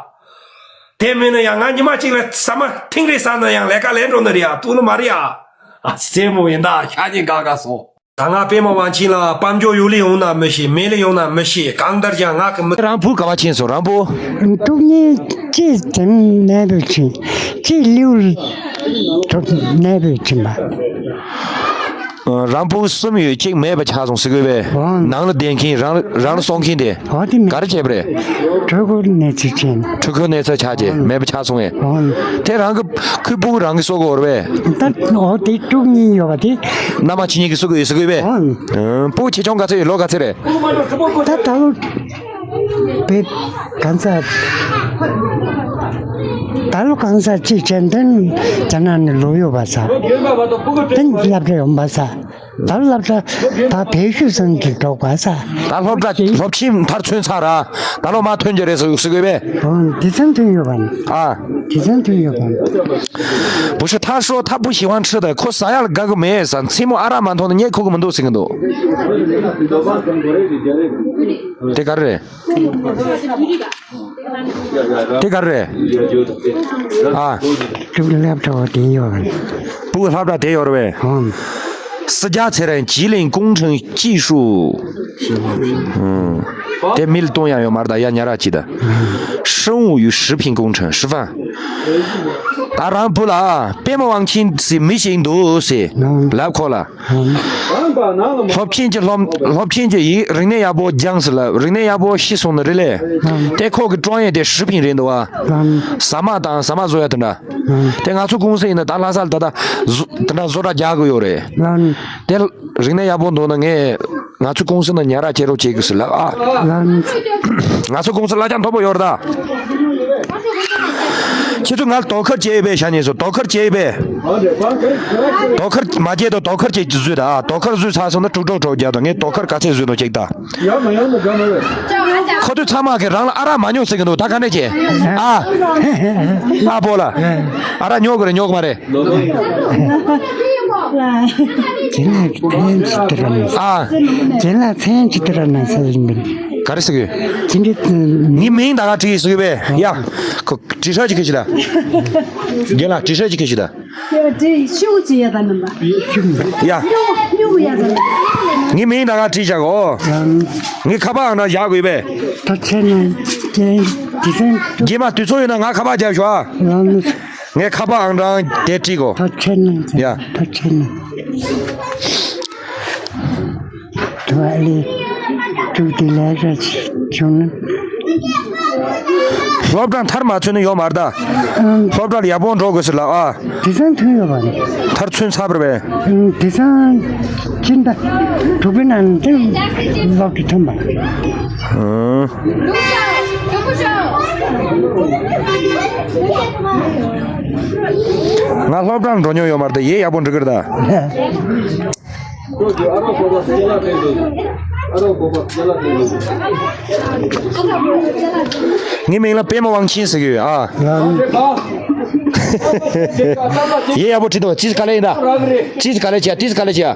དེ་མིན་ན་ཡང་ང་ཉི་མ་གཅིག་ལ་ཟ་མ་ཐེངས་རེ་ཟ་ན་ཡང་ལས་ཀ་ལས་འགྲོ་ནི་རེད་ཨ། ལྟོས་ནི་མ་རེད་ཨ། ཨ་ཙི་མོ་ཡིན་ད་ཤ་ཉེ་དགའ་དགའ་སོང་། ད་ང་པད་མ་དབང་ཆེན་ལ་དཔལ་འབྱོར་ཡོད་ལེ་ཡོང་ན་མི་ཤེས། མེད་ལེ་ཡོང་ན་མི་ཤེས། གང་ལྟར་ཀྱང་ང་གི་མི། རང་བུ་ག་བ་ཕྱིན་སོང་རང་བུ། ཏུག་ཉིད་ཅི་དེང་ནས་བུ་ཕྱིན། ཅི་ལིའུ་ཐོབ་ནས་བུ་ཕྱིན་པ། རང་བུ་གསུམ་ཡོད་གཅིག་མེད་པ་ཆགས་སོང་ཟེར་གི་བས། ཨོ། ནང་ལ་བསྡད་མཁན་རང་རང་ལ་གསོ་མཁན་དེ། ཨོ་དེ་མེད། ག་རེ་བྱས་པ་རེད། འཕྲུལ་འཁོར་གནས་ཚུལ་ཅན། འཕྲུལ་འཁོར་གནས་ཚུལ་ཆགས་རྗེས་མེད་པ་ཆགས་སོང་ངས། ཨོ། དེ་རང་གི་ཁུ་བུ་རང་གི་གསོ་གི་ཡོད་རེད་པས། ད་ཨོ་དེ་ཕྲུག་གཉིས་ཡོད་པ་དེ། མནའ་མ་ཁྱེད་གཉིས་ཀྱིས་གསོ་གི་ཡོད་ཟེར་གི་བས། ཨོ། ཨང་། ཕྲུ་གུ་ཆེ་ཆུང་ག་ཚོད་ཡོད། ལོ་ག་ཚོད་རེད། ད་ད་ལོ་བེ་གང་ས་ད་ལོ་གང་ས་ཅིག་ཅན་དན་ཇ་ན་ནི་ལོ་ཡོད་པ་ས། དན་སློབ་གྲྭ་ཡོང་པ་ས། ད་སློབ་གྲྭ་ད་བེད་ཤུལ་སང་གི་འགྲོ་དགོས་ས། ད་སློབ་གྲྭ་སློབ་ཆེན་མཐར་ཚུན་ཚར་ར། ད་ལོ་མ་ཐོན་གྱི་རེད་ཟེར་ཟེར་གི་བས། ཨོ་དེ་ཚང་ཐོན་ཡོད་པ་ནི། ཨ། དེ་ཚང་ཐོན་ཡོད་པ་ནི། 不是，他说他不喜欢吃的，ཁོ་ཟ་ཡག་ལ་དགའ་གི་མེད་ཟེར། མཚན་མོ་ཨ་རག་མ་འཐུང་ན་ངས་ཁུག་གི་མི་འདུག་ཟེར་གི་འདུག་དེ་ག་རེ་རེད། དེ་ག་རེ་རེད། ཨ། སྤུ་གུ་སློབ་གྲྭ་བ་དེ་ཡོད་རེད། སྤུ་གུ་སློབ་གྲྭ་དེ་ཡོད་རེད་པས། ཨང་། 私家车辆机电工程技术། ཨང་། དེ་མི་ལ་གཏོང་ཡག་ཡོད་མ་རེད་ད། ཡ་ཉ་ར་ཅི་ད། 生物与食品工程师范། ད་རང་བུ་ལ་པད་མ་དབང་ཆེན་ཟེར་མི་ཞིག་འདུག་ཟེར་ལབ་ཁོ་ལ། སློབ་ཆེན་གྱི་སློབ་སློབ་ཆེན་གྱི་ཡིག་རིག་གནས་ཡག་པོ་སྦྱངས་ཟེར་ལབ། རིག་གནས་ཡག་པོ་ཤེས་སོང་ནི་རེད་ལས། དེ་ཁོ་གི་ཀྲོང་ཡས་དེ་食品རེད་འདུག་བ། ཟ་མ་དང་ཟ་མ་བཟོ་ཡ་དེ་འདྲ། དེ་ང་ཚོ་ཀུང་སི་ཡིན་ན་ད་ལྷ་ས་ལ་ད་ལྟ་བཟོ་དེ་འདྲ་བཟོ་གྲྭ་རྒྱག་གི་ཡོད་རེད། དེ་རིག་གནས་ཡག་པོ་འདུག་ན་ངས་ང་ཚོ་ཀུང་སི་ནང་ཉར་ར་བྱེད་རོགས་བྱེད་དགོས་ཟེར་ལབ་ཨ། ང་ཚོ་ཀུང་སི་གླ་ཆ་མཐོ་པོ་ཡོད་རེད་ད། ཁྱེད་ཚོ་ང་ལ་དོ་ཁུར་བྱེད་པས་ཤ་ཉེ་སོ། དོ་ཁུར་བྱེད་པས། དོ་ཁུར་མ་བྱེད་དོ། དོ་ཁུར་བྱེད་བཟོས་ད། དོ་ཁུར་བཟོས་ཚར་སོང་ན་དཀྲུག་དཀྲུག་དཀྲུག་རྒྱག་དང་། ངས་དོ་ཁུར་ག་ཚད་བཟོས་དོ་ཅིག་ད། ཁོ་ཚོས་ཚང་མ་གི་རང་ལ་ཨ་རག་མ་ཉོ་ཟེར་གི་འདུག་ད་ག་ནས་བྱེད། ཨ། ཨ་པོ་ལ། ཨ་རག་ཉོ་གི་རེད་ཉོ་གི་མ་རེད། ཨ། ག་རེ་ཟེར་གི། དེ་འདྲ། ངའི་མིང་ད་ག་བྲིས་ཟེར་གི་བས། ཡ། ཁོ་བྲིས་ཧྲ་ཅིག་གི་ཞིག་ད། རྒན་ལགས་བྲིས་ཧྲ་ཅིག་གི་ཞིག་ད། དེ་བྲིས་ཤོག་ཅིག་ཡ་ད་ནམ་པ། ཡ། ཉུག་ཉུག་ཡ་ད་ནམ། ངའི་མིང་ད་ག་བྲིས་བཞག་གོ། ངའི་ཁ་པར་ཨང་གྲངས་བཞག་དགོས་པས། ད་ཆེ་ན་དེ་དེ་ཚན། རྗེས་མ་དུས་ཚོད་ཡོད་ན་ང་ཁ་པར་རྒྱབ་ཤོག་ཨ། ལམ། ངའི་ཁ་པར་ཨང་གྲངས་དེ་བྲིས་གོ། ད་ཆེ་ན། ཡ། ད་ཆེ་ན། དུ་ཨ་ལི། དུ་དེ་ལས་ར་བྱུང་ན། སློབ་གྲྭ་མཐར་མ་ཚུན་ནི་ཡོད་མ་རེད་ད། ཨང་། སློབ་གྲྭ་ལ་ཡག་པོ་འགྲོ་དགོས་ཟེར་ལ་ཨ། དེ་ཚང་ཐོན་ཡོད་པ་རེད། མཐར་ཚུན་ཚར་བ་རེད་པས། ཨང་། དེ་ཚང་སྤྱི་ཟླ་དྲུག་པའི་ནང་དེ་སློབ་གྲྭ་ཐོན་པ་རེད། ཨང་། ང་སློབ་གྲྭར་འགྲོ་མྱོང་ཡོད་མ་རེད་ད། ཡེ་ཡག་པོ་འགྲིག་གི་རེད་ད། ངའི་མིང་ལ་པད་མ་དབང་ཆེན་ཟེར་གི་ཡོད་ཨ། ཡེ་ཡག་པོ་བྲིས་འདུག་ཙིས་ག་ལེ་ཡིན་ད། ཙིས་ག་ལེ་བྱས། ཙིས་ག་ལེ་བྱས།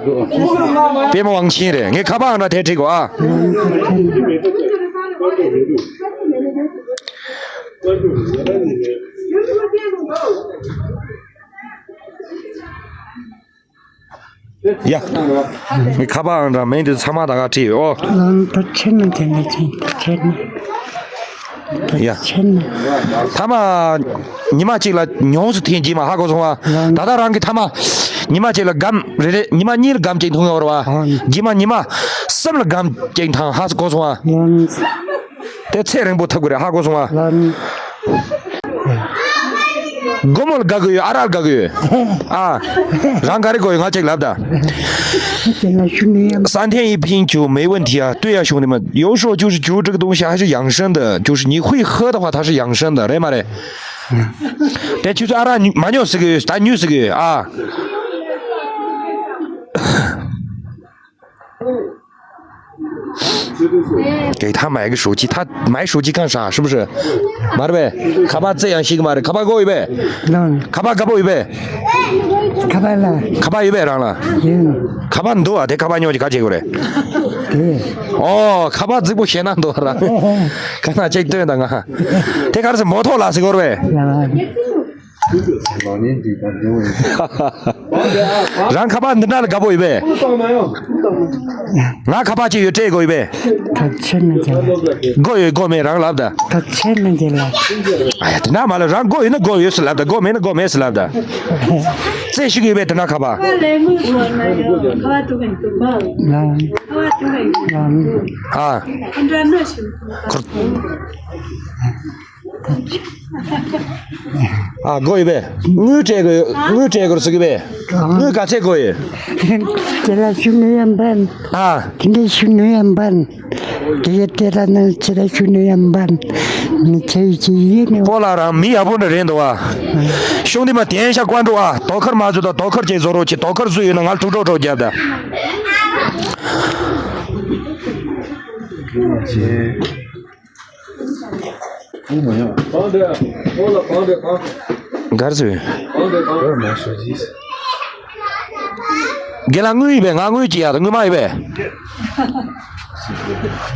པད་མ་དབང་ཆེན་རེད། ངའི་ཁ་པར་ཨང་གྲངས་དེ་བྲིས་གོ་ཨ། ཡ། ངའི་ཁ་པར་ཨང་གྲངས་མིང་དེ་ཚང་མ་ད་ག་བྲིས་ཡོད་ཨོ། ལམ་དུ་ཕྱིན་ན་དེ་ནས་ཕྱིན་དུ་ཕྱིན་ན། ཡ། ཕྱིན་ན། ཐ་མ། ཉི་མ་གཅིག་ལ་ཉུང་སུ་ཐེངས་རྗེས་མ་ཧ་གོ་སོང་བ། ལམ། ད་ལྟ་རང་གི་ཐ་མ། ཉི་མ་གཅིག་ལ་སྒམ་རེ་རེ། ཉི་མ་གཉིས་ལ་སྒམ་གཅིག་འཐུང་ཡོད་རེད་བ། ཨང་། རྗེས་མ་ཉི་མ་གསུམ་ལ་སྒམ་གཅིག་འཐུང་ཧ་གོ་སོང་བ། ལམ། དེ་ཚེ་རིང་པོ་ཐུབ་ཀྱི་རེད། ཧ་གོ་སོང་ང་། ལགས་ནི། སྒོར་མོ་ལ་དགའ་གི་ཡོད། ཨ་རག་ལ་དགའ་གི་ཡོད། ཨ། རང་ག་རེ་དགོས་ཡོད། ང་གཅིག་ལབ་ད། 三天一瓶酒没问题啊，对呀，兄弟们，有时候就是酒这个东西还是养生的，就是你会喝的话，它是养生的，རེད་མ་རེད། དེ་ཁྱོད་ཚོ་ཨ་རག་མ་ཉོ་ཟེར་གི་ཡོད། ད་ཉོ་ཟེར་གི་ཡོད་ཨ། 给他买个手机，他买手机干啥？是不是？ མ་རེད་པས། ཁ་པར་རྩེ་ཡང་ཤེས་གི་མ་རེད། ཁ་པར་དགོས་ཡོད་པས། ལགས། ཁ་པར་དགའ་པོ་ཡོད་པས། ཁ་པར་ལ། ཁ་པར་ཡོད་པས་རང་ལ། ཡིན། ཁ་པར་འདུག་ཨ། དེ་ཁ་པར་ཉོ་གི་ག་བྱེད་དགོས་རེད། དེ། ཨོ། ཁ་པར་རྫིག་པོ་བཤད་ན་འདུག་རང་། ག་ན་ཅིག་སྟོན་དང་ང་། དེ་ག་རེ་ཟེར། མོ་ཐོག་ལ་ཟེར་དགོས་རེད་པས། ཡ། རང་ཁ་པར་འདི་འདྲ་ལ་དགའ་པོ་ཡོད་པས། ང་ཁ་པར་ཅིག་ཡོད། སྤྲད་དགོས་ཡོད་པས། ད་ཆེ་ན་རྒྱལ་ལ། དགོས་ཡོད་དགོས་མེད་རང་ལབ་ད། ད་ཆེ་ན་རྒྱལ་ལ། ཨ་ཡ། དེ་འདྲ་མ་ལབ། རང་དགོས་ཡོད་ན་དགོས་ཡོད་ཟེར་ལབ་ད། དགོས་མེད་ན་དགོས་མེད་ཟེར་ལབ་ད། རྩེ་ཞིག་ཡོད་པས་དེ་འདྲ་ཁ་པར། ལ། ལ། ཨ། ཁོར། ཨ། དགོས་ཡོད་པས། དངུལ་སྤྲད་དགོས། དངུལ་སྤྲད་དགོས་ཟེར་གི་པས། དངུལ་ག་ཚད་དགོས་ཡོད། དེ་ལ་ཤུ་ནུ་ཡམ་པན། ཨ། དེ་འདྲའི་ཤུ་ནུ་ཡམ་པན། དེ་ཡི་དེ་ལ་ནང་ཆེ་ལ་ཤུ་ནུ་ཡམ་པན། མི་ཆེ་ཡི་ཆེ་ཡི་ནི། སྤོ་ལགས་རང་མི་ཡག་པོ་འདྲ་རེད་འདུག་ཨ། 兄弟们，点一下关注啊！ 多克马族的多克解说肉去，多克最远的俺土豆肉家的。 གར་ཟོས། རྒན་ལགས་དངུལ་ཡིན་པས། ང་དངུལ་ཅིག་ཡག་དངུལ་མ་ཡིན་པས།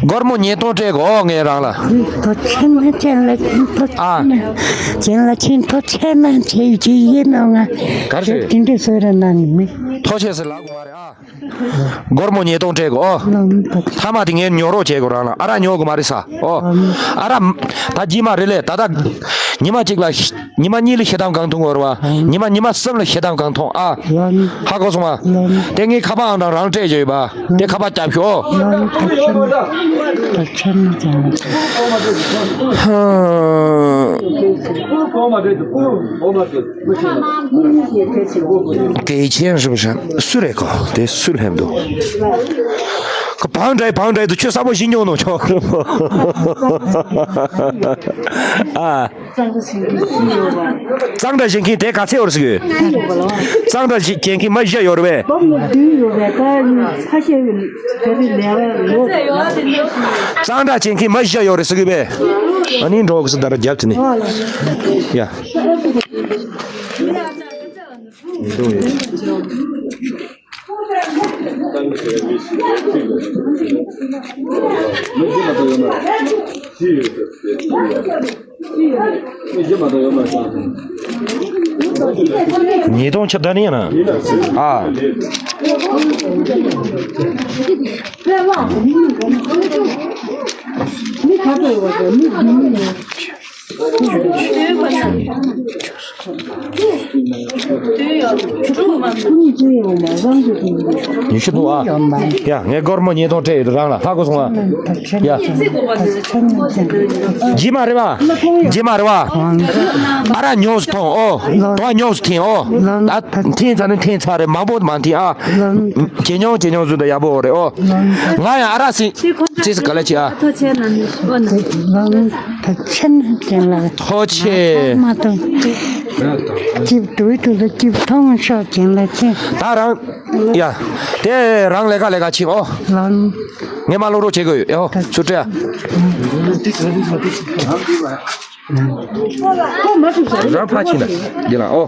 སྒོར་མོ་ཉིས་སྟོང་སྤྲད་དགོས་ངས་རང་ལ། ཐོ་ཆེན་ལ་ཆེན་ལ་ཆེན་ཐོ། ཨ། ཆེན་ལ་ཆེན་ཐོ་ཆེན་ན་ཆེ་ཡི་ཆེ་ཡི་ནོ་ང་། གར་ཟོས། དེ་འདྲ་ཟོས་ར་ན་ནི་མི། ཐོ་ཆེ་ཟེར་ལབ་དགོས་མ་རེད་ཨ། སྒོར་མོ་ཉིས་སྟོང་སྤྲད་དགོས་ཨོ། ལམ་དུ། ཐ་མ་དེ་ངས་ཉོ་རོགས་བྱེད་དགོས་རང་ལ། ཨ་རག་ཉོ་དགོས་མ་རེད་ས་ཨོ། ཨ་རག་ད་རྗེས་མ་རེད་ལས། ད་ལྟ་ཉི་མ་གཅིག་ལ་ཉི་མ་གཉིས་ལ་ཤི་དམ་གང་འཐུང་དགོས་རེད་བ། ཉི་མ་ཉི་མ་གསུམ་ལ་ཤི་དམ་གང་འཐུང་ཨ། ཧ་གོ་སོང་ང་། དེ་ངའི་ཁ་པར་ཨང་གྲངས་རང་སྤྲད་བྱས་ཡོད་པ། དེ་ཁ་པར་རྒྱབ་ཤོག་ཨོ། ཧ། གལ་ཆེན་རེད་པ། སུ་རེད་ཁོ། དེ་སུ་ལྷན་འདུག་ཁོ་བང་འདྲ་བང་འདྲ་དུ་ཁྱོད་གསར་པོ་ཞིག་ཉོ་ནོ་ཁྱོད། ཨ། གཙང་སྦྲ་བྱེད་མཁན་དེ་ག་ཚད་ཡོད་རེད་ཟེར་གི། གཙང་སྦྲ་བྱེད་མཁན་མི་བཞི་ཡོད་རེད་པས། གཙང་སྦྲ་བྱེད་མཁན་མི་བཞི་ཡོད་རེད་ཟེར་གི་པས། ཨ་ནི་འགྲོ་གི་སི་ད་ར་རྒྱབ་དེ་ནི། ཡ། ཉིས་སྟོང་ཆ་ད་ནི་ཡིན་ན། ཨ། ཉི་ཤུ་འདུག་ཨ། ཡ་ངས་སྒོར་མོ་ཉིས་སྟོང་སྤྲད་ཡོད་རང་ལ་ཧ་གོ་སོང་ཨ། ཡ། རྗེས་མ་རེད་བ། རྗེས་མ་རེད་བ། ཨ་ར་ཉོགས་སུ་ཐོང་ཨོ། དོ་ཉོགས་སུ་ཐེང་ཨོ། ད་འཐེན་ཚར་ནི་འཐེན་ཚར་རེད་མང་པོ་མ་འཐེན་ཨ། ཇེ་ཉུང་ཇེ་ཉུང་བཟོས་ད་ཡག་པོ་རེད་ཨོ། ང་ཡང་ཨ་ར་སི། ཅེས་ག་ལ་ཅི་ཨ། ཐོ་ཆེ་ན་ནི་ཨོ་ན། ལང་ད་ཆེན་ཅན་ལ། ཐོ་ཆེ། མ་ཐོ། ཅིབ་དུས་དུ་ལ་ཅིབ་ཐོང་ཤོག་ཅན་ལ་ཆེ། ད་རང་། ཡ། དེ་རང་ལས་ཀ་ལས་ཀ་ཕྱིན་ཨོ། ལང་། ངས་མ་ལོག་རོགས་བྱེད་དགོས་ཡོད་ཨོ་ཚུར་སྤྲད་ཨ། རང་ཕ་ཕྱིན་ན་འདི་ལ་ཨོ།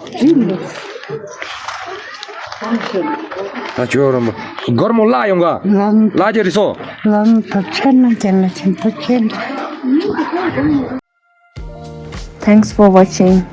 ད་ཇོ་ར་མ་སྒོར་མོ་བརླག་ཡོང་ག་ལང་། བརླག་རྒྱུ་རེད་སོ། ལང་ད་ཆེན་ན་ཅན་ལ་ཆེན་ཐོ་ཆེན། Thanks for watching.